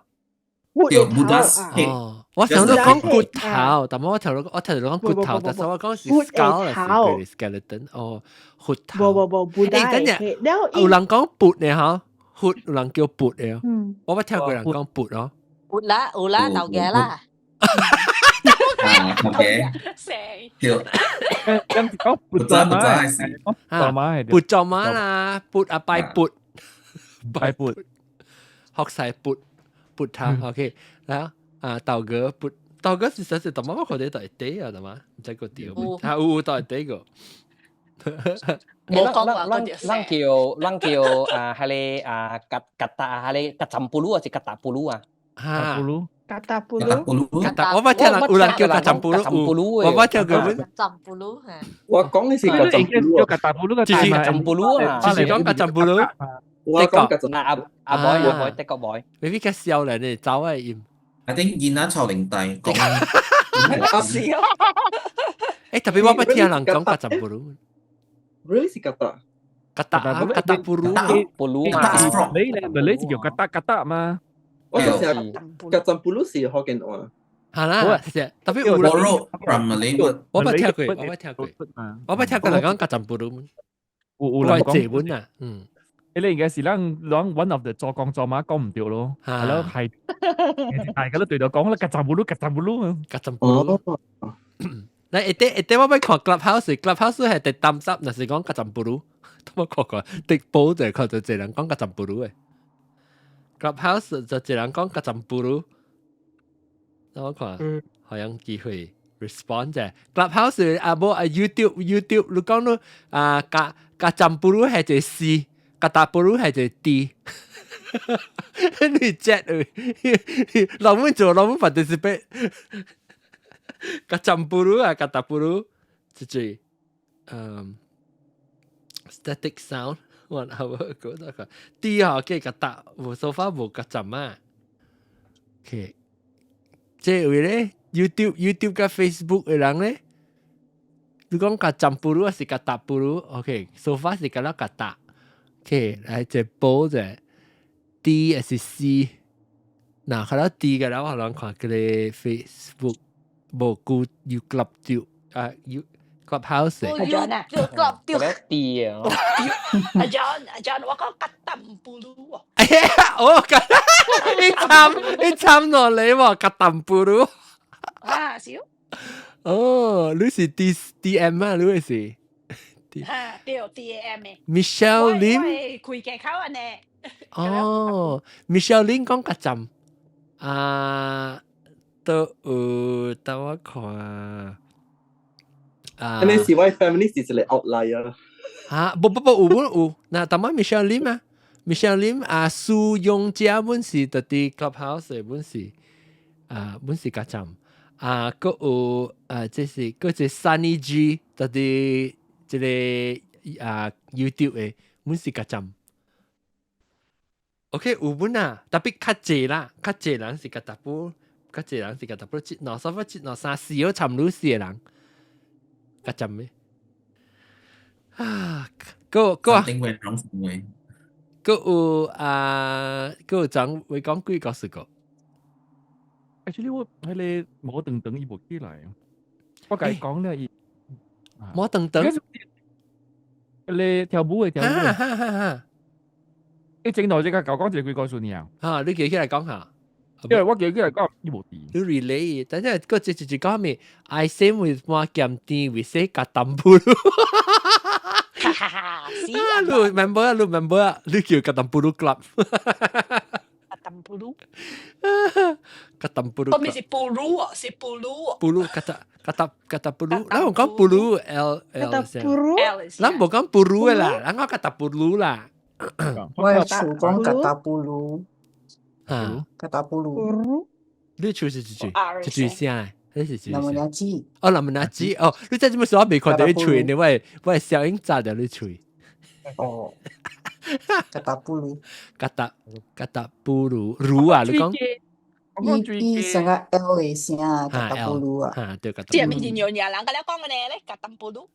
對，Buddha 哦，我想到講骨頭，但我聽到我聽到講骨頭，但是我講是 skull 是 skeleton 哦，佛頭。無無無，Buddha 等陣，有人講佛的吼，佛有人叫佛的。我捌聽過人講佛咯。有啦有啦，頭家啦。啊，頭家。對。咁講佛祖媽係佛媽係佛祖媽啦，佛啊拜佛，拜佛，學晒佛。佛頭，OK，來啊，豆哥佛，豆哥是實是，但我覺得都係對啊，係嘛？毋知個對，啊有都係對個。冇講話咱叫啊，彼個啊，格格達啊，彼個格浸布魯還是格達布魯啊？哈，布魯，格達布魯，格達，我捌聽人有人叫格浸布魯，我捌聽過。格浸布魯，我講的是格浸布魯，叫格達布魯個就是格浸布魯啊，就是講格浸布魯。我講格浸阿阿 boy 阿 boy 的確 boy，未必較少年的走來音。 I think 囡仔超齡大講。是啊。特別我捌聽人講格浸布魯。 Really 是格達？ Katak katak puru puru 嘛，你你咪你是叫 katak katak 嘛？我就是 kacang 是福建話。係啦，是特別有 Borrow from Malay word。我捌聽過，我捌聽過，我捌聽過人講 kacang puru。有有人講這本啊，嗯。你應該是咱咱 one of the 做工做馬講唔對咯，係咯，係大家都對到講啦，kacang puru，kacang puru。 Kacang puru。嚟一啲一啲我捌看 Clubhouse，Clubhouse 係第擔心，若是講 kacang puru，都冇看過，直播就看到一人講 kacang puru 嘅。Clubhouse 就一人講 kacang puru，我看好像機會 respond 啫。Clubhouse 啊無啊 YouTube YouTube 你講到啊加 kacang puru 係一個 C。Katak puru 係一個 D，你 chat 老母做老母 participate， Kacang puru 啊，katak puru，這這，嗯，static sound，我好個那個 D 吼叫 katak，無 so far 無 kacang 啊，OK，這位咧 YouTube YouTube 佮 Facebook 的人咧，你講 kacang puru 還是 katak puru？OK，so far 是敢若 katak。OK，來這波者 D 還是 C？嗱，看到 D 嘅啦，我可能看佢個 Facebook 無顧 You Club 掉啊，You Clubhouse。阿 John 啊，Club 掉 D 啊。阿 John 阿 John，我講 kacang puru 啊。哎呀，哦，你參你參落嚟喎，kacang puru。啊，少。哦，你是 D D M 啊？你是？嚇，對 D M 嘅。 Michelle Lim。開嘅口啊呢。哦，Michelle Lim 講 kacang 啊，都有等我看啊。你是我 family 是一個 outlier。嚇，不不不，有本有。嗱，但係 Michelle Lim 啊，Michelle Lim 啊，蘇永嘉本是特啲 Clubhouse 本是啊，本是 kacang 啊，閣有啊，這是閣一個 Sunny G 特啲這個啊 YouTube 的本是 kacang。OK，有本啊，特別較濟啦，較濟人是 katak puru，較濟人是 katak puru，一兩三一兩三四個參女四個人，kacang 咩？啊，閣閣定位講會，閣有啊，閣有講會講幾個是個。 Actually 我迄個摩登登伊無起來，我共伊講了伊。摩登登。迄個跳舞的跳舞的。哈哈哈！伊整到這個舊講一個幾個數爾。哈，你記起來講下。因為我記起來講，伊無佇。你 relate，等陣個這就是講咩？I same with 我鹹甜，we say kacang puru。哈哈哈！你 remember 啊？你 remember 啊？你叫 kacang puru club。 Kacang puru。 Kacang puru。後面是 puru 啊，是 puru。 Puru kata kata katak puru，咱無講 puru L L Kata puru。咱無講 puru 的啦，咱講 katak puru 啦。我的厝講 katak puru。嚇，katak puru。你厝是一句一句聲？你是一句林文阿姊。哦，林文阿姊哦，你真係麼說我未看到你喙呢？我小影炸掉你喙。哦，katak puru。 Katak katak puru 如啊，你講。伊伊成個 L 的聲，katak puru 啊。嚇，對，katak。這係咪是娘人甲你講嘅呢？咧，katak puru。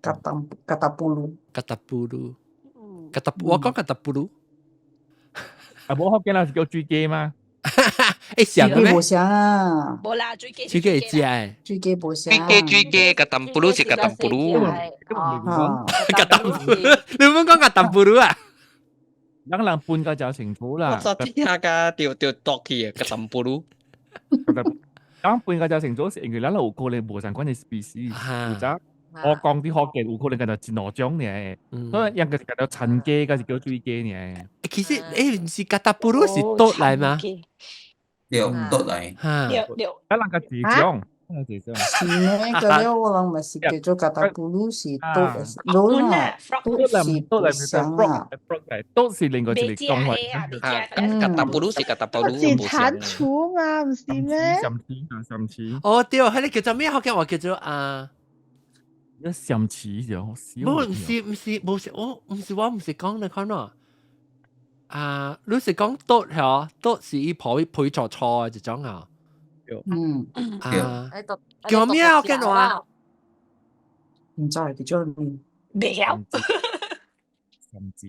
Katak katak puru。 Katak puru。Katak 我講 katak puru。啊，無福建人是叫水雞嗎？欸，像咩？無像啊。無啦，水雞水雞會食的。水雞無像。水雞水雞，kacang puru 是 kacang puru。 Kacang puru，你唔講 kacang puru 啊？人人分甲誠清楚啦。我昨天下個掉掉剁去啊，kacang puru。人分甲誠清楚是因為咱有可能無相仝的 species，有隻我講啲福建有可能敢若一兩種爾，所以應該是叫做田雞，還是叫水雞爾。其實欸，毋是 katak puru 是倒來嗎？對，倒來。對對。咱人較濟種，濟種。是咩？個了我人嘛是叫做 katak puru 是倒，老啦，倒是不相啊。都是另外一個講法。啊，katak puru 是 katak puru，是蟾蜍嘛，毋是咩？蟬翅啊，蟬翅。哦對，彼個叫做咩？福建話叫做啊。一蟬翅就，無，毋是毋是，無是我毋是我毋是講你看咯。啊，你是講倒嗬？倒是伊抱配錯錯的一種啊。嗯。啊。叫咩啊？叫話？毋知叫做咩？袂曉。蟬子。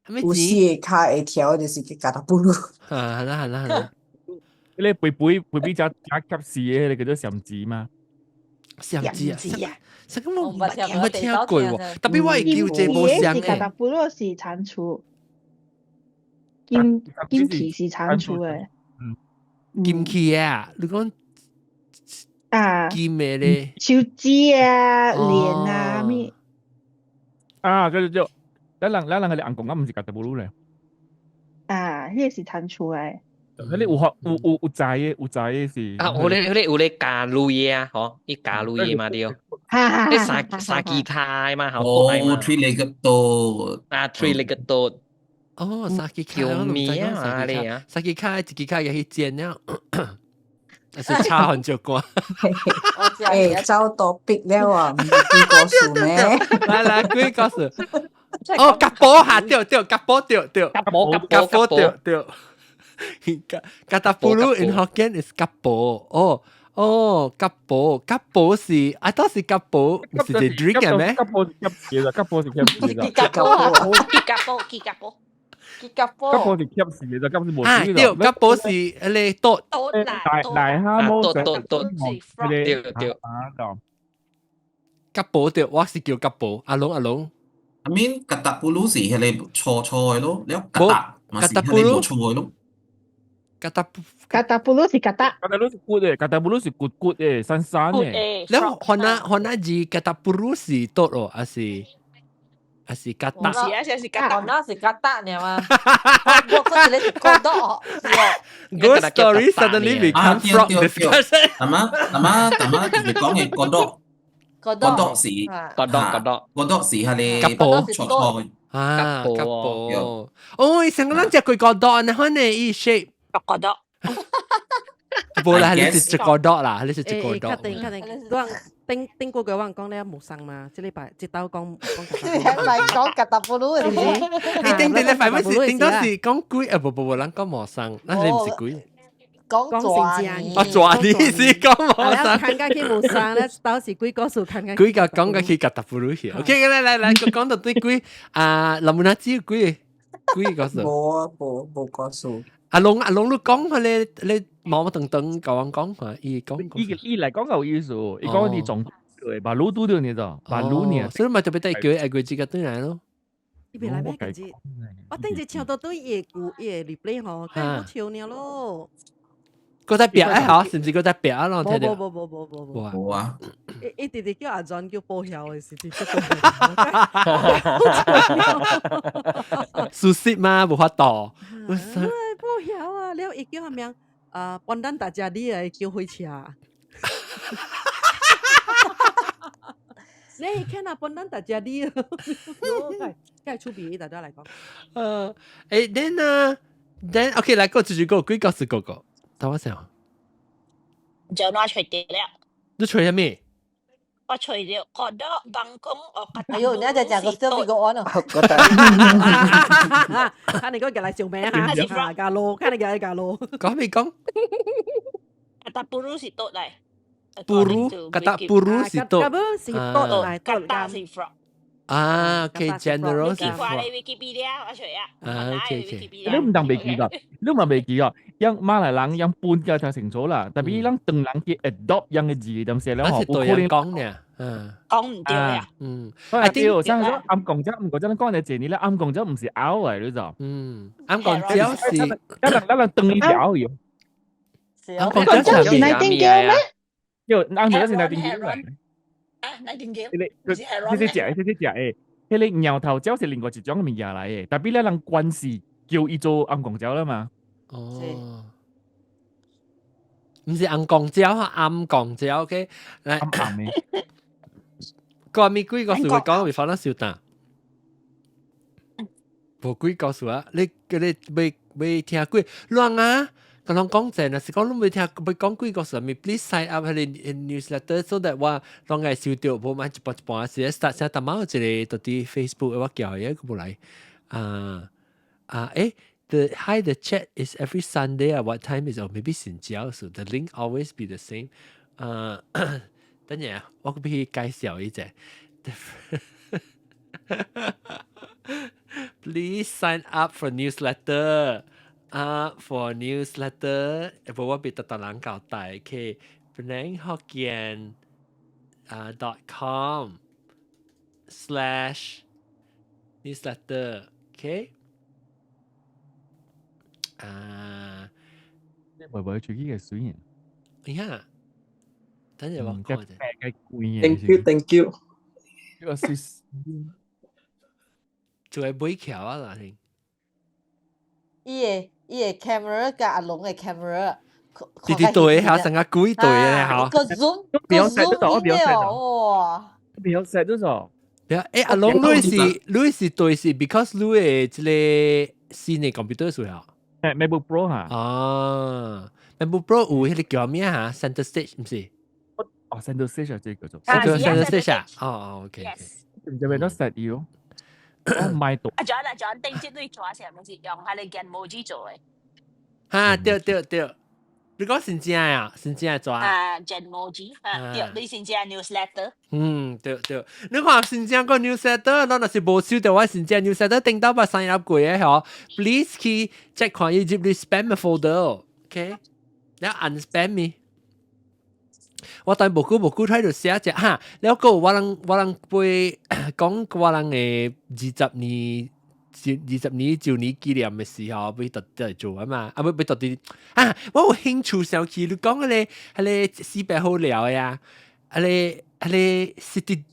有四个跤會跳，就是叫 kata bulu。啊，係啦係啦係啦。迄個肥肥肥肥只只夾死的，迄個叫做蟬子嘛。蟬子啊？啥個我我冇冇聽過喎，特別我會叫這無金相是嘅。 kata bulu 是蟾蜍，金金鰭是蟾蜍的。金鰭啊？你講啊？金的咧？手指啊，鏈啊，咩？啊，叫做咱人個尪公啊，毋是 kata bulu 咧。啊，彼個是蟾蜍來。彼個有學有有有知的，有知的是。啊，有咧加類的啊，吼，伊加類的嘛對。你三三支跤嘛，好哦，three-legged toad。啊，three-legged toad。哦，三支跤，叫咩啊？你啊，三支跤一支跤入去煎了，但是差很少關。欸，走 topic 了啊，毋是鬼故事咩？來來，鬼故事。哦，kepok 哈，對對，kepok 對對， kepok kepok 對對。Kata bulu in Hokkien is kepok。哦哦，kepok kepok 是，啊，都是 kepok，是隻 drink 嘅咩？ kepok 是夾字啦，kepok 是夾字啦。 kepok kepok kepok kepok。 kepok 是夾字嘅，就夾是無。啊，對，kepok 是迄個 toad。大大蝦毛。 toad toad toad，對對。啊， kepok 對，我是叫 kepok，阿龍阿龍。 I mean， kata bulu 是彼個粗粗的咯，了 katak 嘛是彼個無粗的咯。 Kata kata bulu 是 katak。 Kata bulu 是骨的，kata bulu 是骨骨的，散散的。了，番仔番仔字 kata bulu 是 toad 哦，還是還是 katak？是啊，是 katak，那是 katak 呢嘛？我我一個是 kodok， Ghost story suddenly become frog discussion。阿媽阿媽阿媽就是講的 kodok。 kodok 是 kodok kodok kodok 是彼個 kepok 粗粗的。啊，kepok。哦，成個咱食過 kodok，呢款的伊 shape。 kodok。無啦，你是一個 dot 啦，你是一個 dot。確定確定，我頂頂過個我講咧無送嘛，這禮拜這兜講講。你係咪講 kata bulu 是唔是？你頂頂禮拜不是頂到是講鬼啊？無無無，咱講無送，咱是毋是鬼？講講成正。啊，抓你是講無送。看緊去無送咧，到時鬼故事看緊。鬼個講緊去 kata bulu 去。OK，來來來，講到對鬼啊，林文只鬼鬼故事。無啊，無無故事。阿龍阿龍，你講佢你你毛毛等等甲我講下，伊講。伊伊來講有意思，伊講你撞對，把路拄著你就，把路呢。所以咪特別帶叫愛過這個轉來咯。伊袂來咩個字？我頂日唱到對伊個伊個 replay 吼，梗係好笑呢咯。閣在壁啊，嗬，是毋是閣在壁啊？咯，聽著。無無無無無無。無啊。伊伊直直叫阿 John 叫報曉的時陣，事實嘛，無法度。報曉啊！了伊叫啥名？啊，幫咱大家你來叫火車。你看啊，幫咱大家你，該出鼻大家來講。欸，then 啊，then OK，來個繼續個，鬼故事個個，等我想。就我揣著了。你揣啥物？我揣著 kodok bangkong 哦。哎呦，你就講個 still 個 on 啊。看你個入來上名哈，加路，看你入來加路。講咩講？ Kata bulu 是 toad 來。 Bulu， Kata bulu 是 toad。 Kata 是 toad 來， Kata 是 frog。啊，OK，general 是 frog。 Wikipedia 我揣啊。啊，OK，OK。你毋當袂記㗎，你嘛袂記㗎。樣馬來人樣本嘅聽清楚啦，特別咱唐人去 adopt 樣嘅字，點寫了吼，有可能講呢，嗯，講毋對啊，嗯，啊對，像說暗公鳥，毋過咱講嘅這呢咧，暗公鳥毋是鷗來，你知？嗯，暗公鳥是，咱人當伊是鷗用。暗公鳥是 nightingale 咩？對，暗公鳥是 nightingale 來。啊，nightingale，彼個，彼個食，彼個食的，彼個鳥頭鳥是另外一種物件來的，特別咧人關係叫伊做暗公鳥啦嘛。哦，毋是紅公鳥，暗公鳥，OK，來，暗暗的。個咪鬼故事會講，會發咱小膽。無鬼故事啊！你叫你未未聽過？亂啊！共人講真，若是講你未聽欲講鬼故事，咪 please sign up 彼个 newsletter so that 我攏會收著，無買一半一半時 start 先，逐擺有一個佇 Facebook 我叫伊個無來啊啊欸 The hi the chat is every Sunday at what time is oh maybe 新椒 so the link always be the same 啊等下我必須介紹一下。Please sign up for newsletter. 啊，for newsletter，無我別特特人交代，OK，Penang Hokkien 啊 .com/newsletter，OK，啊，會唔會最緊嘅水啊？哎呀，等陣我看者。 Thank you，thank you。呢個是做係買橋啊啦，伊个 camera 佮阿龍的 camera，對對對，嚇成個鬼對咧嚇。個 zoom 個 zoom 比較細哇！比較細多少？比較欸，阿龍你是對是，because 你的這個新的 computer 是啊？誒，MacBook Pro 嚇。啊，MacBook Pro 有彼個叫咩嚇？Center Stage 毋是？哦，Center Stage 啊，這個叫做。叫 Center Stage 啊？哦哦，OK。唔知咪都實要。我買到。阿 John 阿 John，頂節你做時係咪是用彼个 Genmoji 做的？哈，對對對，你講真正啊，真正做啊？Genmoji 啊，對，你真正 newsletter。嗯，對對，你看真正個 newsletter，咱若是無收到我真正 newsletter，頂到把 sign up 過的嗬，please 去 check 看伊入你 spam folder，OK？你 unspam 咪？我但無久無久睇到寫隻哈，了個我人會講我人的20年周年紀念的時候，欲特特做啊嘛，啊欲欲特別啊，我有興趣想去你講彼个四百好料呀，彼个 City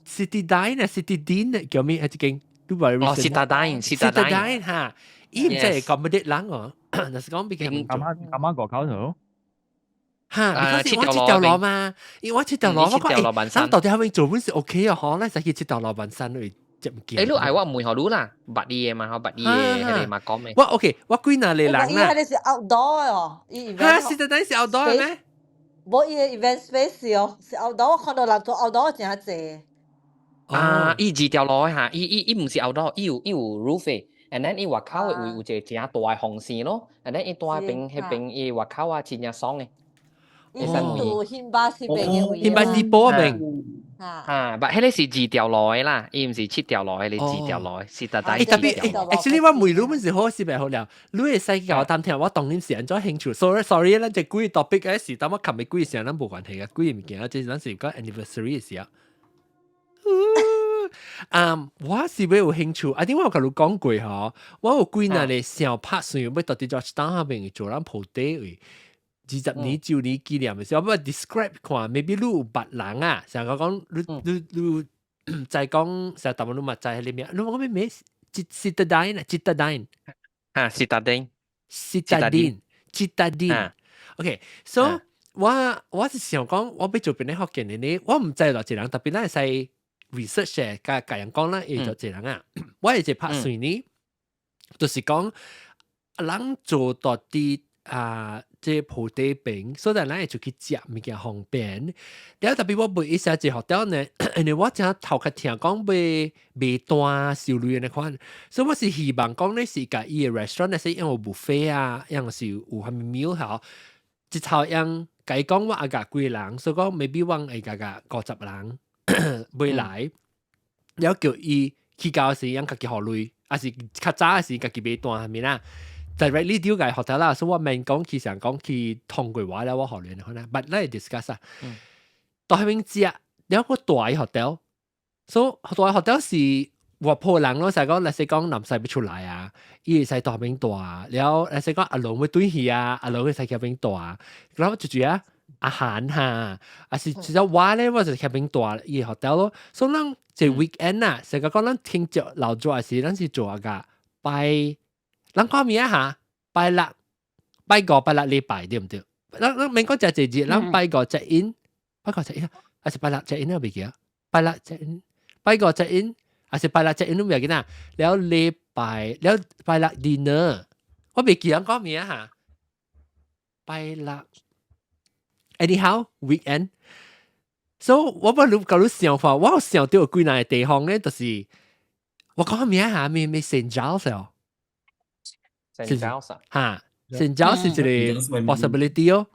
Dine 啊，City Dine 叫咩？啊，這間你話哦，Citadines Citadines 哈，伊毋知會講乜啲人哦，若是講比較啱啱啱啱個口頭。哈，because 我這條路嘛，因為我這條路我講，欸，咱到底後面做本是 OK 啊？嗬，咱使去這條路萬山去接物件。欸，你愛我問予你啦，捌你的嘛，嗬，捌你的，彼个嘛講的。我 OK，我幾若個人啦。伊彼个是 outdoor 哦，伊哈，Citadines 是 outdoor 咩？無伊个 event space 哦，是 outdoor，我看到人做 outdoor 誠濟。啊，伊二條路哈，伊毋是 outdoor，伊有 roof 的，and then 伊外口的位有一個誠大的風扇咯，and then 伊蹛邊彼邊伊外口啊真正爽的。伊是住興巴士邊的位。興巴士波邊。啊，但彼个是二條路的啦，伊毋是七條路的，是二條路的，是特大。欸，特別，actually 我問你們是好是袂好了，你會使共我探聽，我當然是按怎興趣。Sorry sorry，咱這幾個 topic 的是，當我琴日幾個時咱無關係嘅，幾個物件，這是咱是講 anniversary 的時候。啊，我是欲有興趣，啊，點我有共你講過嗬，我有幾若個想拍算欲到佇 Georgetown 彼邊做咱鋪底位。20年周年紀念的時候，我欲 describe 看，maybe 你有捌人啊，像我講，你知講，成日逐擺你嘛知彼个名，你講咩名？Citadine 啊，Citadine，啊，Citadine ，Citadine，Citadine。OK，so 我是想講，我欲做邊個福建的呢？我毋知偌濟人，特別咱會使 research 的，共共人講咱會做濟人啊。我會一拍算呢，就是講人做到佇啊，這鋪底邊，所以咱會出去食物件方便。了特別我買一些一學校呢，因為我正頭殼聽講欲賣單收鐳的款，所以我是希望講咧是共伊的 restaurant 那是用有 buffet 啊，樣是有啥物 meal 吼，一頭樣共伊講我愛共幾個人，所以講 maybe 我會共共50人買來，了叫伊去到時樣家己予鐳，抑是較早時家己買單啥物啦。directly 丟個 hotel 啦，所以我免講去想講去通過話了，我予鐳可能，but 咱會 discuss 啊。到彼邊食，了我蹛佇 hotel，所以蹛佇 hotel 是外婆人咯，使講，若是講南西欲出來啊，伊會使蹛彼邊蹛，了若是講阿龍欲轉去啊，阿龍會使去彼邊蹛，然後就住啊，阿韓哈，抑是其實我咧，我就去彼邊蹛伊 hotel 咯，所以咱這 weekend 啊，成個講咱聽著老做時，咱是做個拜。咱講咩啊？拜六、拜五、拜六禮拜對毋對？咱免講食濟日，咱拜五 check in，拜五 check in，抑是拜六 check in 我袂記啊。拜六 check in，拜五 check in，抑是拜六 check in 都袂記啦。了禮拜了拜六 dinner，我袂記咱講咩啊？拜六，anyhow weekend。So 我不如共你想法，我有想到有幾若個地方咧，就是我講咩啊？咩咩聖教噻？聖教噻，哈，聖教是一個 possibility 哦。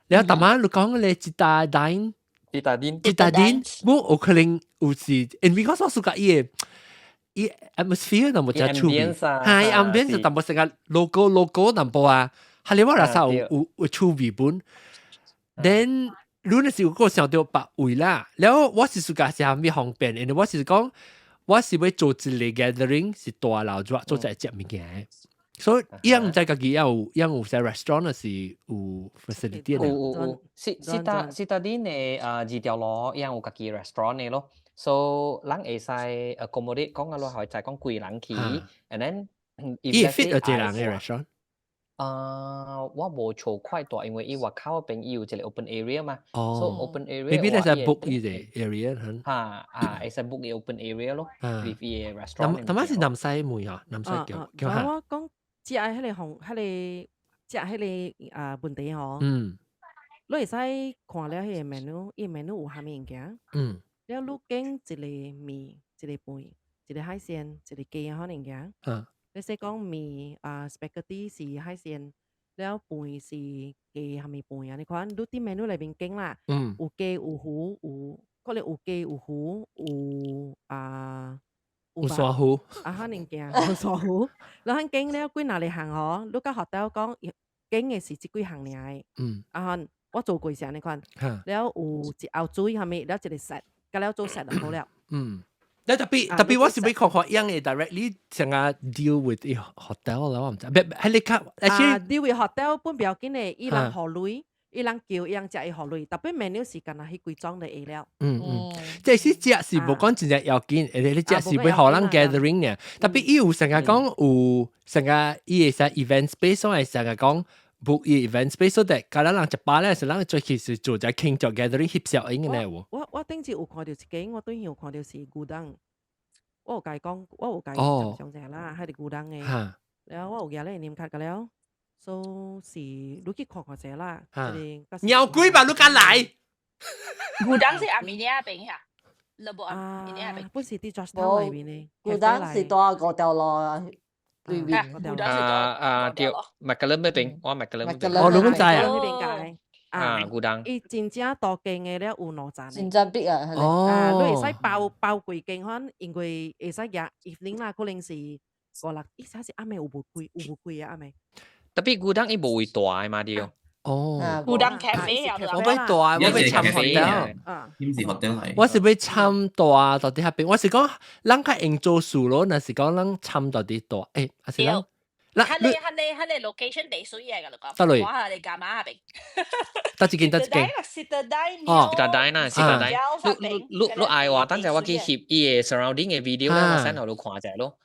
了，逐擺你講咧，Citadine， Citadine， Citadine，無有可能有是，因為我所屬個伊個，伊 atmosphere 淡薄仔趣味，係 ambience 就淡薄成個 logo logo 淡薄啊，係你我嚟說有趣味本。Then 你若是有個想到別位啦，了我是 suka 是蝦米方便，因為我是講我是欲做一個 gathering 是大樓做做一個食物件。所以伊毋知家己有在 restaurant 是有 facility。有有有，是是是，達啲呢啊二條路，伊有家己 restaurant 的咯，so 人會使 accommodate 講啊，落去就講幾人去，and then 伊 fit 一個人嘅 restaurant。啊，我無做快大，因為伊外口邊伊有一個 open area 嘛，so open area。 maybe 你使 book 伊個 area。嚇啊，會使 book 伊 open area 咯，with 伊個 restaurant。頭先是南西門啊，南西叫叫嚇。我講食彼個紅，彼個食彼個啊問題吼。你會使看了彼個 menu，伊 menu 有啥物物件？了你揀一個麵，一個飯，一個海鮮，一個雞仔款物件。你說講麵啊，spaghetti 是海鮮，了飯是雞啥物飯啊？你看，你佇 menu 內面揀啦。有雞有魚有，可能有雞有魚有啊。有沙魚。啊，可能件有沙魚，然後揀了幾若個項吼，你甲 hotel 講，揀的是這幾項爾的。啊，我做過是按呢款，了有一甌水啥物，了一個 set，甲了做 set 就好了。嗯。你特別特別，我是欲看看樣嘅 directly 成個 deal with 啲 hotel 啦，我毋知。係你較，啊，deal with hotel 本不要緊的，伊人予鐳，伊人叫伊人食伊予鐳，特別 menu 是干焦彼幾種就會了。嗯嗯，即係食是無講真正要緊，而你食是欲予人 gathering 呢。特別伊有成個講有成個伊會使 event space，係成個講 book 伊 event space，所以假如人一擺咧，是人最其實做隻慶祝 gathering 翕相影嘅咧。我頂次有看到一間，我對有看到是牛丼，我有共伊講，我有共伊講上啦，係牛丼的。了我有舉咧念卡個了，所以是你去看看者啦。鳥鬼吧，你敢來？牛丼是阿米尼亞邊嚇，你無阿米尼亞邊？不是佇 Georgetown 內面的。牛丼是佇五條路對面。啊啊對，麥格倫那邊，我麥格倫那邊。哦，你們知啊？那邊界。啊，牛丼。伊真正大間的了有兩層。真正逼啊！哦。啊，你會使包包幾間，反因為會使夾 evening 啦，可能是五六，伊啥是暗暝有無開？有無開啊？暗暝。特別牛丼伊無位大的嘛對。哦。牛丼 cafe 啊，我欲大，我欲參 hotel。啊。毋是 hotel 嚟。我是欲參大到底遐邊，我是講咱較用做事咯，若是講咱參到底大，欸，還是咱。彼個 location 地水嘅，你講。得嘞。我係你幹嘛邊？得一間，得一間。哦，Citadines 啦，Citadines。你你你你愛話，等陣我去翕伊個 surrounding 嘅 video 咧，我 send 予你看者咯。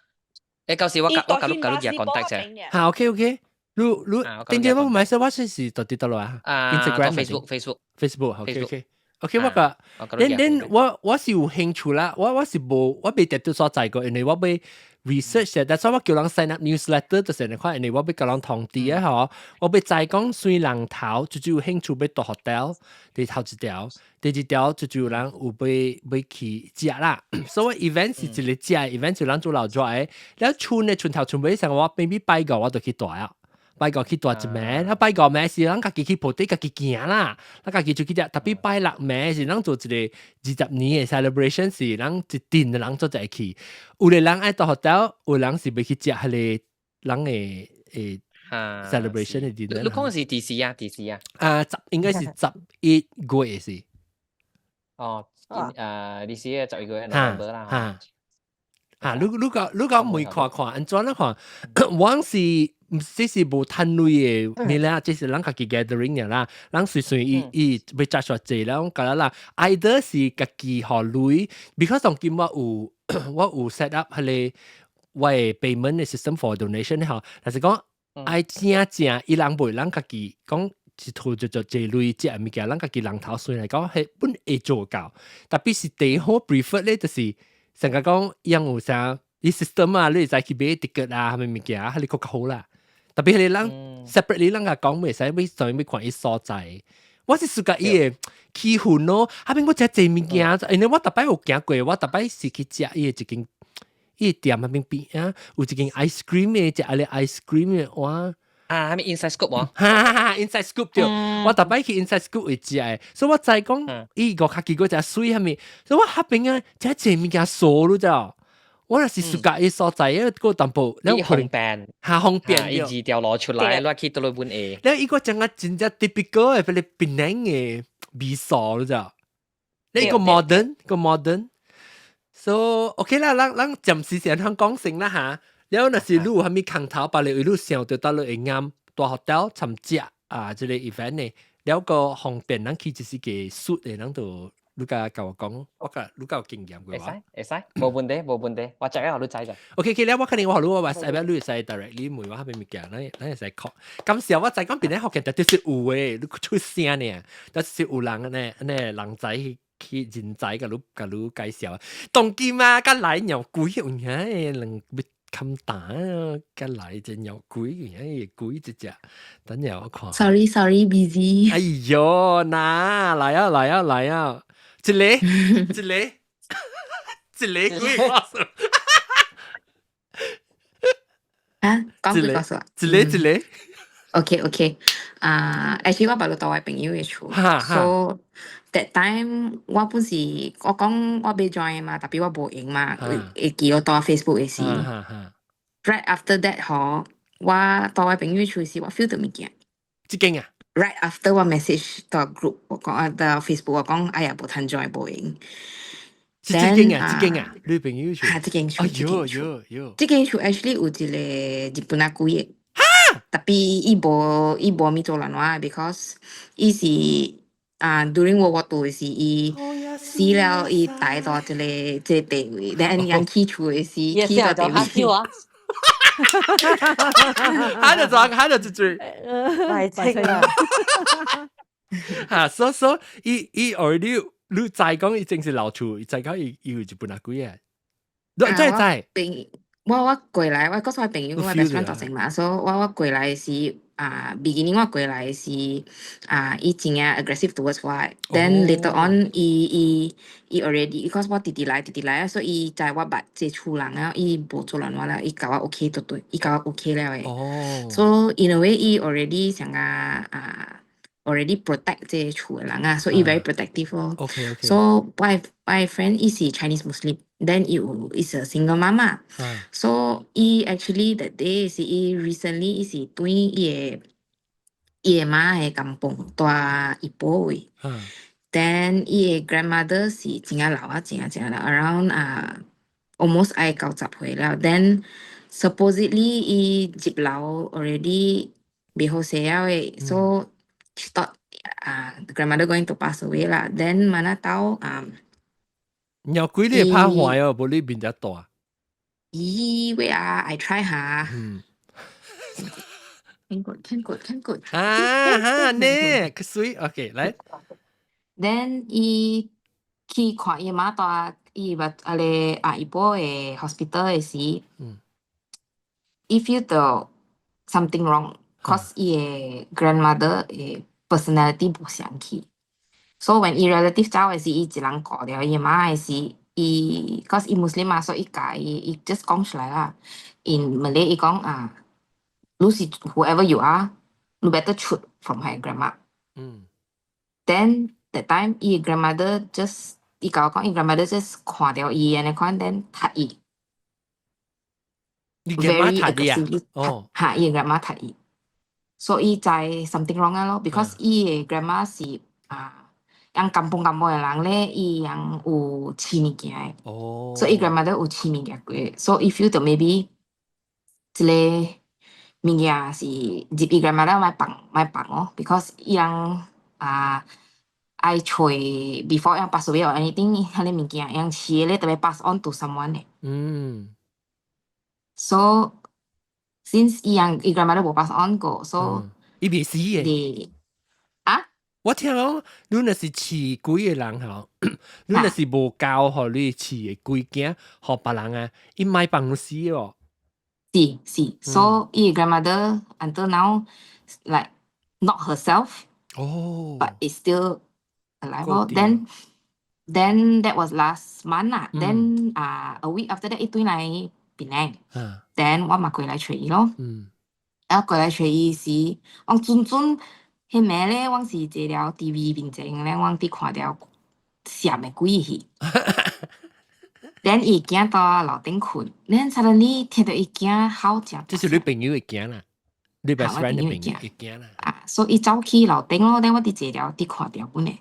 欸，到時我共你寄 contact 者。好，OK OK。你你頂點我買說我是到底佗落啊？啊，Instagram、 Facebook、Facebook、 Facebook，OK OK。OK，我個，then then 我是有興趣啦，我是無我未特別所在過，因為我欲 research 嘅，但係我叫人 sign up newsletter 就是你看，因為我欲共人通知啊嗬，我欲知講水人頭就就有興趣欲住 hotel，第頭一條，第二條就就有人有欲欲去食啦，所以 event 是一個食 event 就人做老做嘅，了春嘅春頭春尾上我 maybe 拜五我就去住啊。拜五去住一暝，啊拜五暝是咱家己去鋪底，家己行啦，咱家己就去食。特別拜六暝是咱做一個20年的 celebration，是咱一陣的人做一去。有的人愛住 hotel，有人是欲去食彼個人的celebration 的 dinner。你講是幾時啊？幾時啊？啊，應該是11月是。哦，啊，你是11月 November 啦。哈，啊，你講問看看，按怎咧看？我是。這是無趁鐳的，咩啦？這是咱家己 gathering 嘅啦，咱隨隨伊伊欲食煞濟啦，我覺得啦，either 是家己予鐳，because 當今我有 set up 彼個我的 payment 的 system for donation 吼，但是講愛正正伊人袂，咱家己講一套就做濟鐳食物件，咱家己人頭算來講係本會做到，特別是第好 prefer 咧，就是成個講樣有啥伊 system 啊，你會使去買 ticket 啊，啥物物件，彼個較好啦。特別係你人 separately 人家講袂使欲上欲看伊所在，我是 suka 伊的氣氛咯。後邊我食濟物件，因為我逐擺有行過，我逐擺是去食伊的一間，伊的店彼邊邊啊，有一間 ice cream 的，食阿個 ice cream 的哇。啊，係咪 Inside Scoop 喎？哈哈哈，Inside Scoop 對，我逐擺去 Inside Scoop 會食的，所以我知講伊個較奇怪食水啥物，所以我彼邊啊食濟物件傻你知道？我若是暑假伊所在，因為個淡薄，你方便，下方便。伊二條路出來，落去倒來本下。了伊個真啊真正 typical 的，比你檳城的味素你知？你個 modern 個 modern，so OK 啦，咱咱暫時先通講先啦嚇。了若是你有啥物空頭，別你你想到到你會啱大 hotel 參加啊，這個 event 呢，了個方便，咱去就是個術的，咱就你甲甲我講，我甲你較有經驗嘅話。會使會使，無問題無問題，我知影你知就。 OK，OK，了我肯定我予你我 WhatsApp 你會使 directly 問我彼物件，咱咱會使 call。感謝我知講邊咧福建絕對是有的，你出聲呢，但是有人呢，呢人才去去人才共你共你介紹。當今啊，甲來鳥鬼有影的兩要冚打啊，甲來隻鳥鬼有影的鬼一隻，等下我看。 Sorry sorry busy。哎喲，嗱，來啊來啊來啊！一個一個一個鬼故事。啊，講鬼故事啊？一個一個。 OK OK，啊，actually 我捌佇我朋友的厝，so that time 我本是我講我欲 join 嘛，tapi 我無閒嘛，會記我佇 Facebook 的時。Right after that 嗬，我佇我朋友厝時，我 feel 到物件。這間啊？ Right after 我 message 到 group，我講啊到 Facebook 我講哎呀無通 join 無閒。是這間啊？這間啊？你朋友厝？哈，這間厝。哎喲喲喲！這間厝 actually 有一個日本仔鬼的。Tapi 伊無伊無物做亂話，because 伊是啊 during World War Two 的時，伊死了，伊帶到這個這個地位，then 人起厝的時，起到地位。啊！喺度做，喺度做做，白痴啊！嚇，所所伊伊 already 你知講伊正是老厝，伊知講伊伊有日本仔鬼啊？你知知？我我過來，我嗰時我朋友我 best friend 大成嘛，所以我我過來時啊，beginning 我過來時啊，伊真正 aggressive towards 我，then later on 伊伊伊 already because 我直直來直直來，所以伊知我捌這厝人啊，伊無做亂話啦，伊共我 OK 就對，伊共我 OK 了的。So in a way 伊 already 像啊啊 already protect 這厝的人啊，所以伊 very protective 咯。 OK。 So 我的我的 friend 伊是 Chinese Muslim。Then 伊有伊是 single 媽媽，so 伊 actually that day 是伊 recently 伊是對伊的伊的媽的甘榜蹛怡保位，then 伊的 grandmother 是真正老啊，真正真老，around 啊 almost 愛90歲了，then supposedly 伊入樓 already 袂好勢了的，so she thought 啊 the grandmother going to pass away 啦，then mana tahu 啊。鳥鬼你會拍壞哦，無你面遮大。咦喂啊，I try 下。嗯。 Can good, can good, can good。啊哈呢，可水，OK，來。 Then 伊去看伊媽蹛伊捌啊個啊怡保的 hospital 的時，伊 feel 到 something wrong，cause 伊的 grandmother 的 personality 無相去。So when 伊 relative 走的時，伊一人顧著伊媽的時，伊 cause 伊 Muslim 嘛，所以伊共伊伊 just 講出來啦。In Malay 伊講啊，你是 whoever you are，你 better 出 from my grandma。Then that time 伊 grandmother just 伊共我講，伊 grandmother just 看著伊按呢款，then 踢伊。你 grandma 踢伊啊？哦。嚇，伊 grandma 踢伊。所以伊知 something wrong 啊咯，because 伊的 grandma 是啊。人甘榜甘榜的人咧，伊人有飼物件的，所以伊 grandmother 有飼物件過，所以伊 feel 到 maybe 這個物件是入伊 grandmother 莫放莫放哦，because 伊人啊愛揣 before 人 pass away or anything，彼个物件人飼的咧特別 pass on to someone 的。So since 伊人伊 grandmother 無 pass on 過，so 伊未死的。啊？我聽講，你若是飼鬼的人吼，你若是無交予你飼的鬼囝，予別人啊，伊莫放你死哦。是是，so 伊 grandmother until now like not herself，but is still alive. Then that was last month 啦。Then 啊 a week after that 伊轉來檳城，then 我嘛過來揣伊咯。啊過來揣伊時，我準準。彼暝咧，我是坐了 TV 面前咧，我佇看著閃的鬼戲。Then 伊囝到樓頂睏，then suddenly 聽到伊囝哭誠。這是你朋友的囝啦，你 best friend 的朋友的囝啦。啊，所以伊走去樓頂咯，then 我佇坐了，佇看著本的。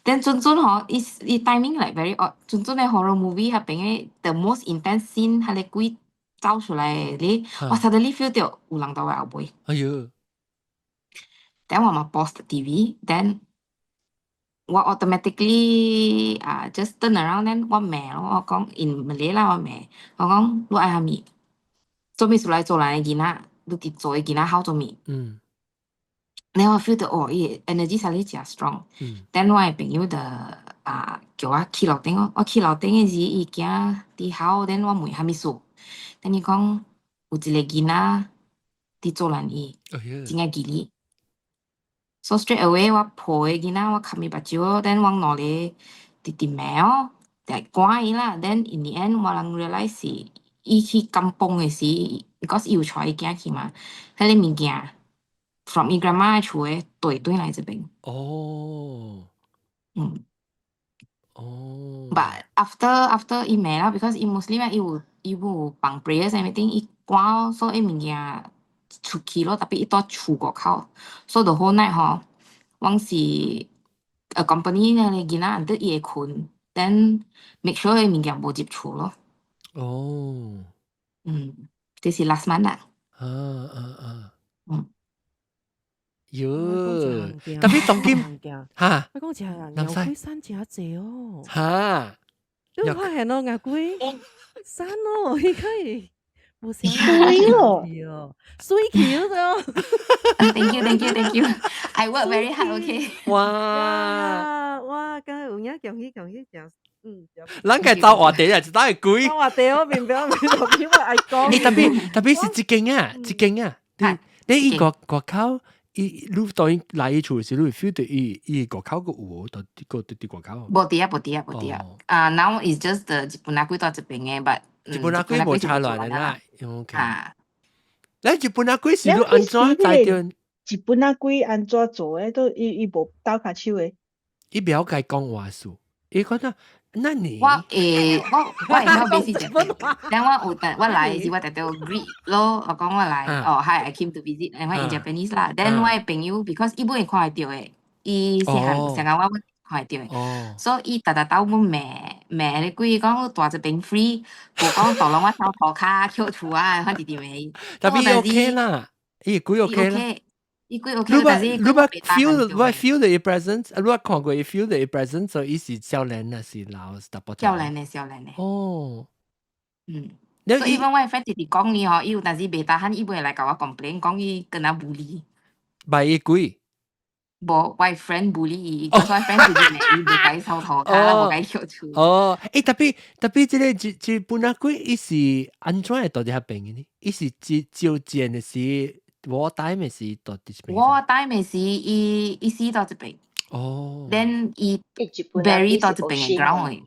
Then 準準吼，伊伊 timing like very odd，準準的 horror movie 彼邊的 the most intense scene，彼個鬼走出來的，你我 suddenly feel 到有人佇我後尾。哎喲！ Then 我嘛 pause the TV，then 我 automatically 啊 just turn around，then 我罵咯，我講 in Malay 啦，我罵，我講你愛啥物？做咩出來做人的囡仔？你佇做的囡仔哭做咩？Then 我 feel 到哦，伊 energy suddenly 誠 strong。Then 我的朋友就啊叫我去樓頂咯，我去樓頂的時，伊囝佇哭，then 我問啥物事？Then 伊講有一個囡仔佇做爛伊，真正記哩。So straight away 我抱的囡仔，我含伊目睭，then 我兩個直直罵哦，就趕伊啦。Then in the end 我人 realize 是伊去甘榜的時，because 伊有帶伊囝去嘛，彼個物件 from 伊 grandma 的厝的帶轉來這邊。But after 伊罵啦，because 伊 Muslim 啊，伊有放 prayers everything，伊趕所以物件出去咯，特別伊佇厝外口，所以 the whole night 吼，阮是 accompany 那個囡仔佇伊會睏，then make sure 伊物件無入厝咯。這是 last month 啦。喲，特別當今嚇，我講食牛龜山誠濟哦。你有發現咯，牛龜山哦，伊可以。無想水咯，水去咗。 Thank you, thank you, thank you. I work very hard, okay. 哇哇，敢有影恭喜恭喜，誠咱個走話題啊，一單係鬼。走話題我明白，明白，因為愛講。你特別特別是這間啊，這間啊，你伊外外口，伊你當伊來伊厝時，你會 feel 到伊伊外口閣有佇個佇外口。無佇啊，無佇啊，無佇啊。啊，now is just the 日本阿鬼佇這邊的，but 日本阿鬼無差亂的啦。OK。你日本阿鬼是你按怎知著？日本阿鬼按怎做的？都伊伊無鬥跤手的。伊了解講話術，伊覺得那你我會我我會曉 basic 日本，但我有等我來時我特特 greet 咯，我講我來，哦，hi I came to visit，我 in Japanese 啦。Then 我的朋友，because 伊本會看會著的，伊細漢上個我看會著的，所以伊逐逐兜阮罵罵咧鬼講蹛這邊 free，無講大攏我手塗跤抾厝啊，反直直罵伊。特別 OK 啦，伊鬼 OK 啦。伊鬼 OK，但是你捌 feel 你捌 feel 到伊 presence，你捌看過伊 feel 到伊 presence，所以伊是少年啊，是老是淡薄。少年的，少年的。所以我的 friend 直直講伊吼，伊有當時袂 tahan，伊會來共我 complain，講伊敢若 bully。敗伊鬼？無，我 friend bully 伊，我 friend 直直罵伊，無共伊掃塗跤，無共伊抾厝。哦，欸，特別特別這個這這本仔鬼，伊是按怎會佇這邊的呢？伊是照照見的是？我帶咪是佇這邊。我帶咪是伊伊死佇這邊。Then 伊 bury 佇這邊的 ground 的。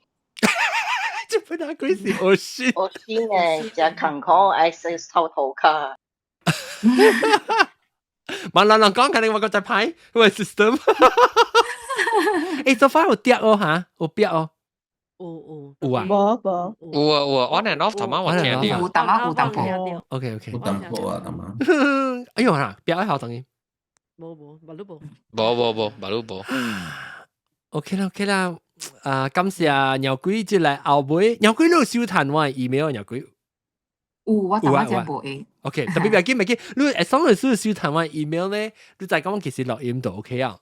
這本仔鬼是惡心。惡心誒，誠艱苦，愛洗掃塗跤。萬人人講，肯定我個在派，我 system。欸，so far 有跌哦嚇，有跌哦。有有。有啊。無無。有啊有啊，on and off 頭媽我聽到。有淡仔有淡薄。 OK。有淡薄啊，淡仔。哎呦嚇，別愛好等於。無無，無都無。無無無，無都無。 OK 啦 OK 啦，啊感謝鳥鬼這來後尾，鳥鬼你有收探我 email 鳥鬼？有，我頭仔真無會。 OK，特別別緊別緊，你會送你收收探我 email 咧，你再講其實錄音就 OK 啊。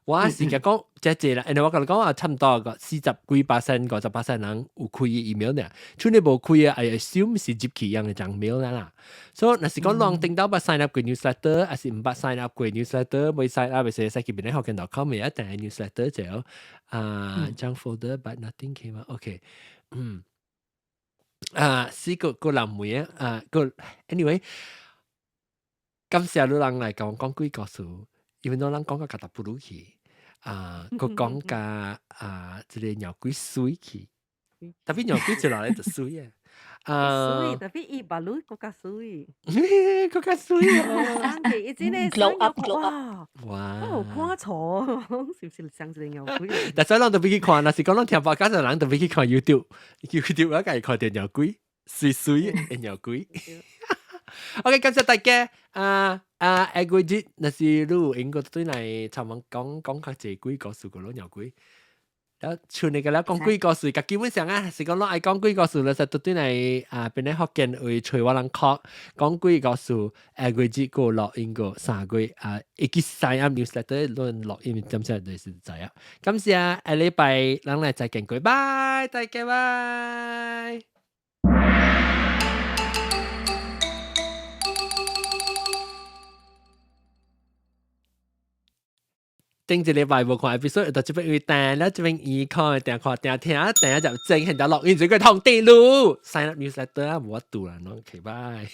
我是甲講這濟啦，因為我共你講啊，差毋多個40幾 percent、50% 人有開 email 呢，像你無開啊，I assume 是入去樣的張 mail 啦啦。所以若是講人頂到捌 sign up 過 newsletter，還是毋捌 sign up 過 newsletter，未 sign up 會使去邊咧學見 .com 一定係 newsletter 就啊，junk folder but nothing came out。OK，啊，是個個人問啊，個 anyway，感謝你人來共我講幾個故事，因為咱講到 kata bulu 去。啊，閣講甲啊，這個鳥鬼水去，特別鳥鬼一落來就水啊！啊，特別伊把女閣較媠，閣較媠啊！伊真係 glow up glow up，哇！我有看錯，是毋是像一個鳥鬼？但係咱都欲去看，若是講咱聽 podcast 的人都欲去看 YouTube，YouTube 我家己看著鳥鬼，媠媠的鳥鬼。OK，感謝大家。啊啊，下個月若是你有閒閣轉來參問講講較濟鬼故事個囉鳥鬼。了像你個了講鬼故事，佮基本上啊，是講攏愛講鬼故事，就實轉來啊，邊咧福建話揣我人講講鬼故事，下個月閣錄音個3個月啊，會記 sign up newsletter 攏錄音，點先就是知影。感謝下禮拜咱來再見過，拜，大家拜。頂一禮拜無看 episode，到這邊因為訂了這邊伊看訂看訂聽訂就整現在錄音這個通電路，sign up newsletter 啊，無法度啦，OK，拜。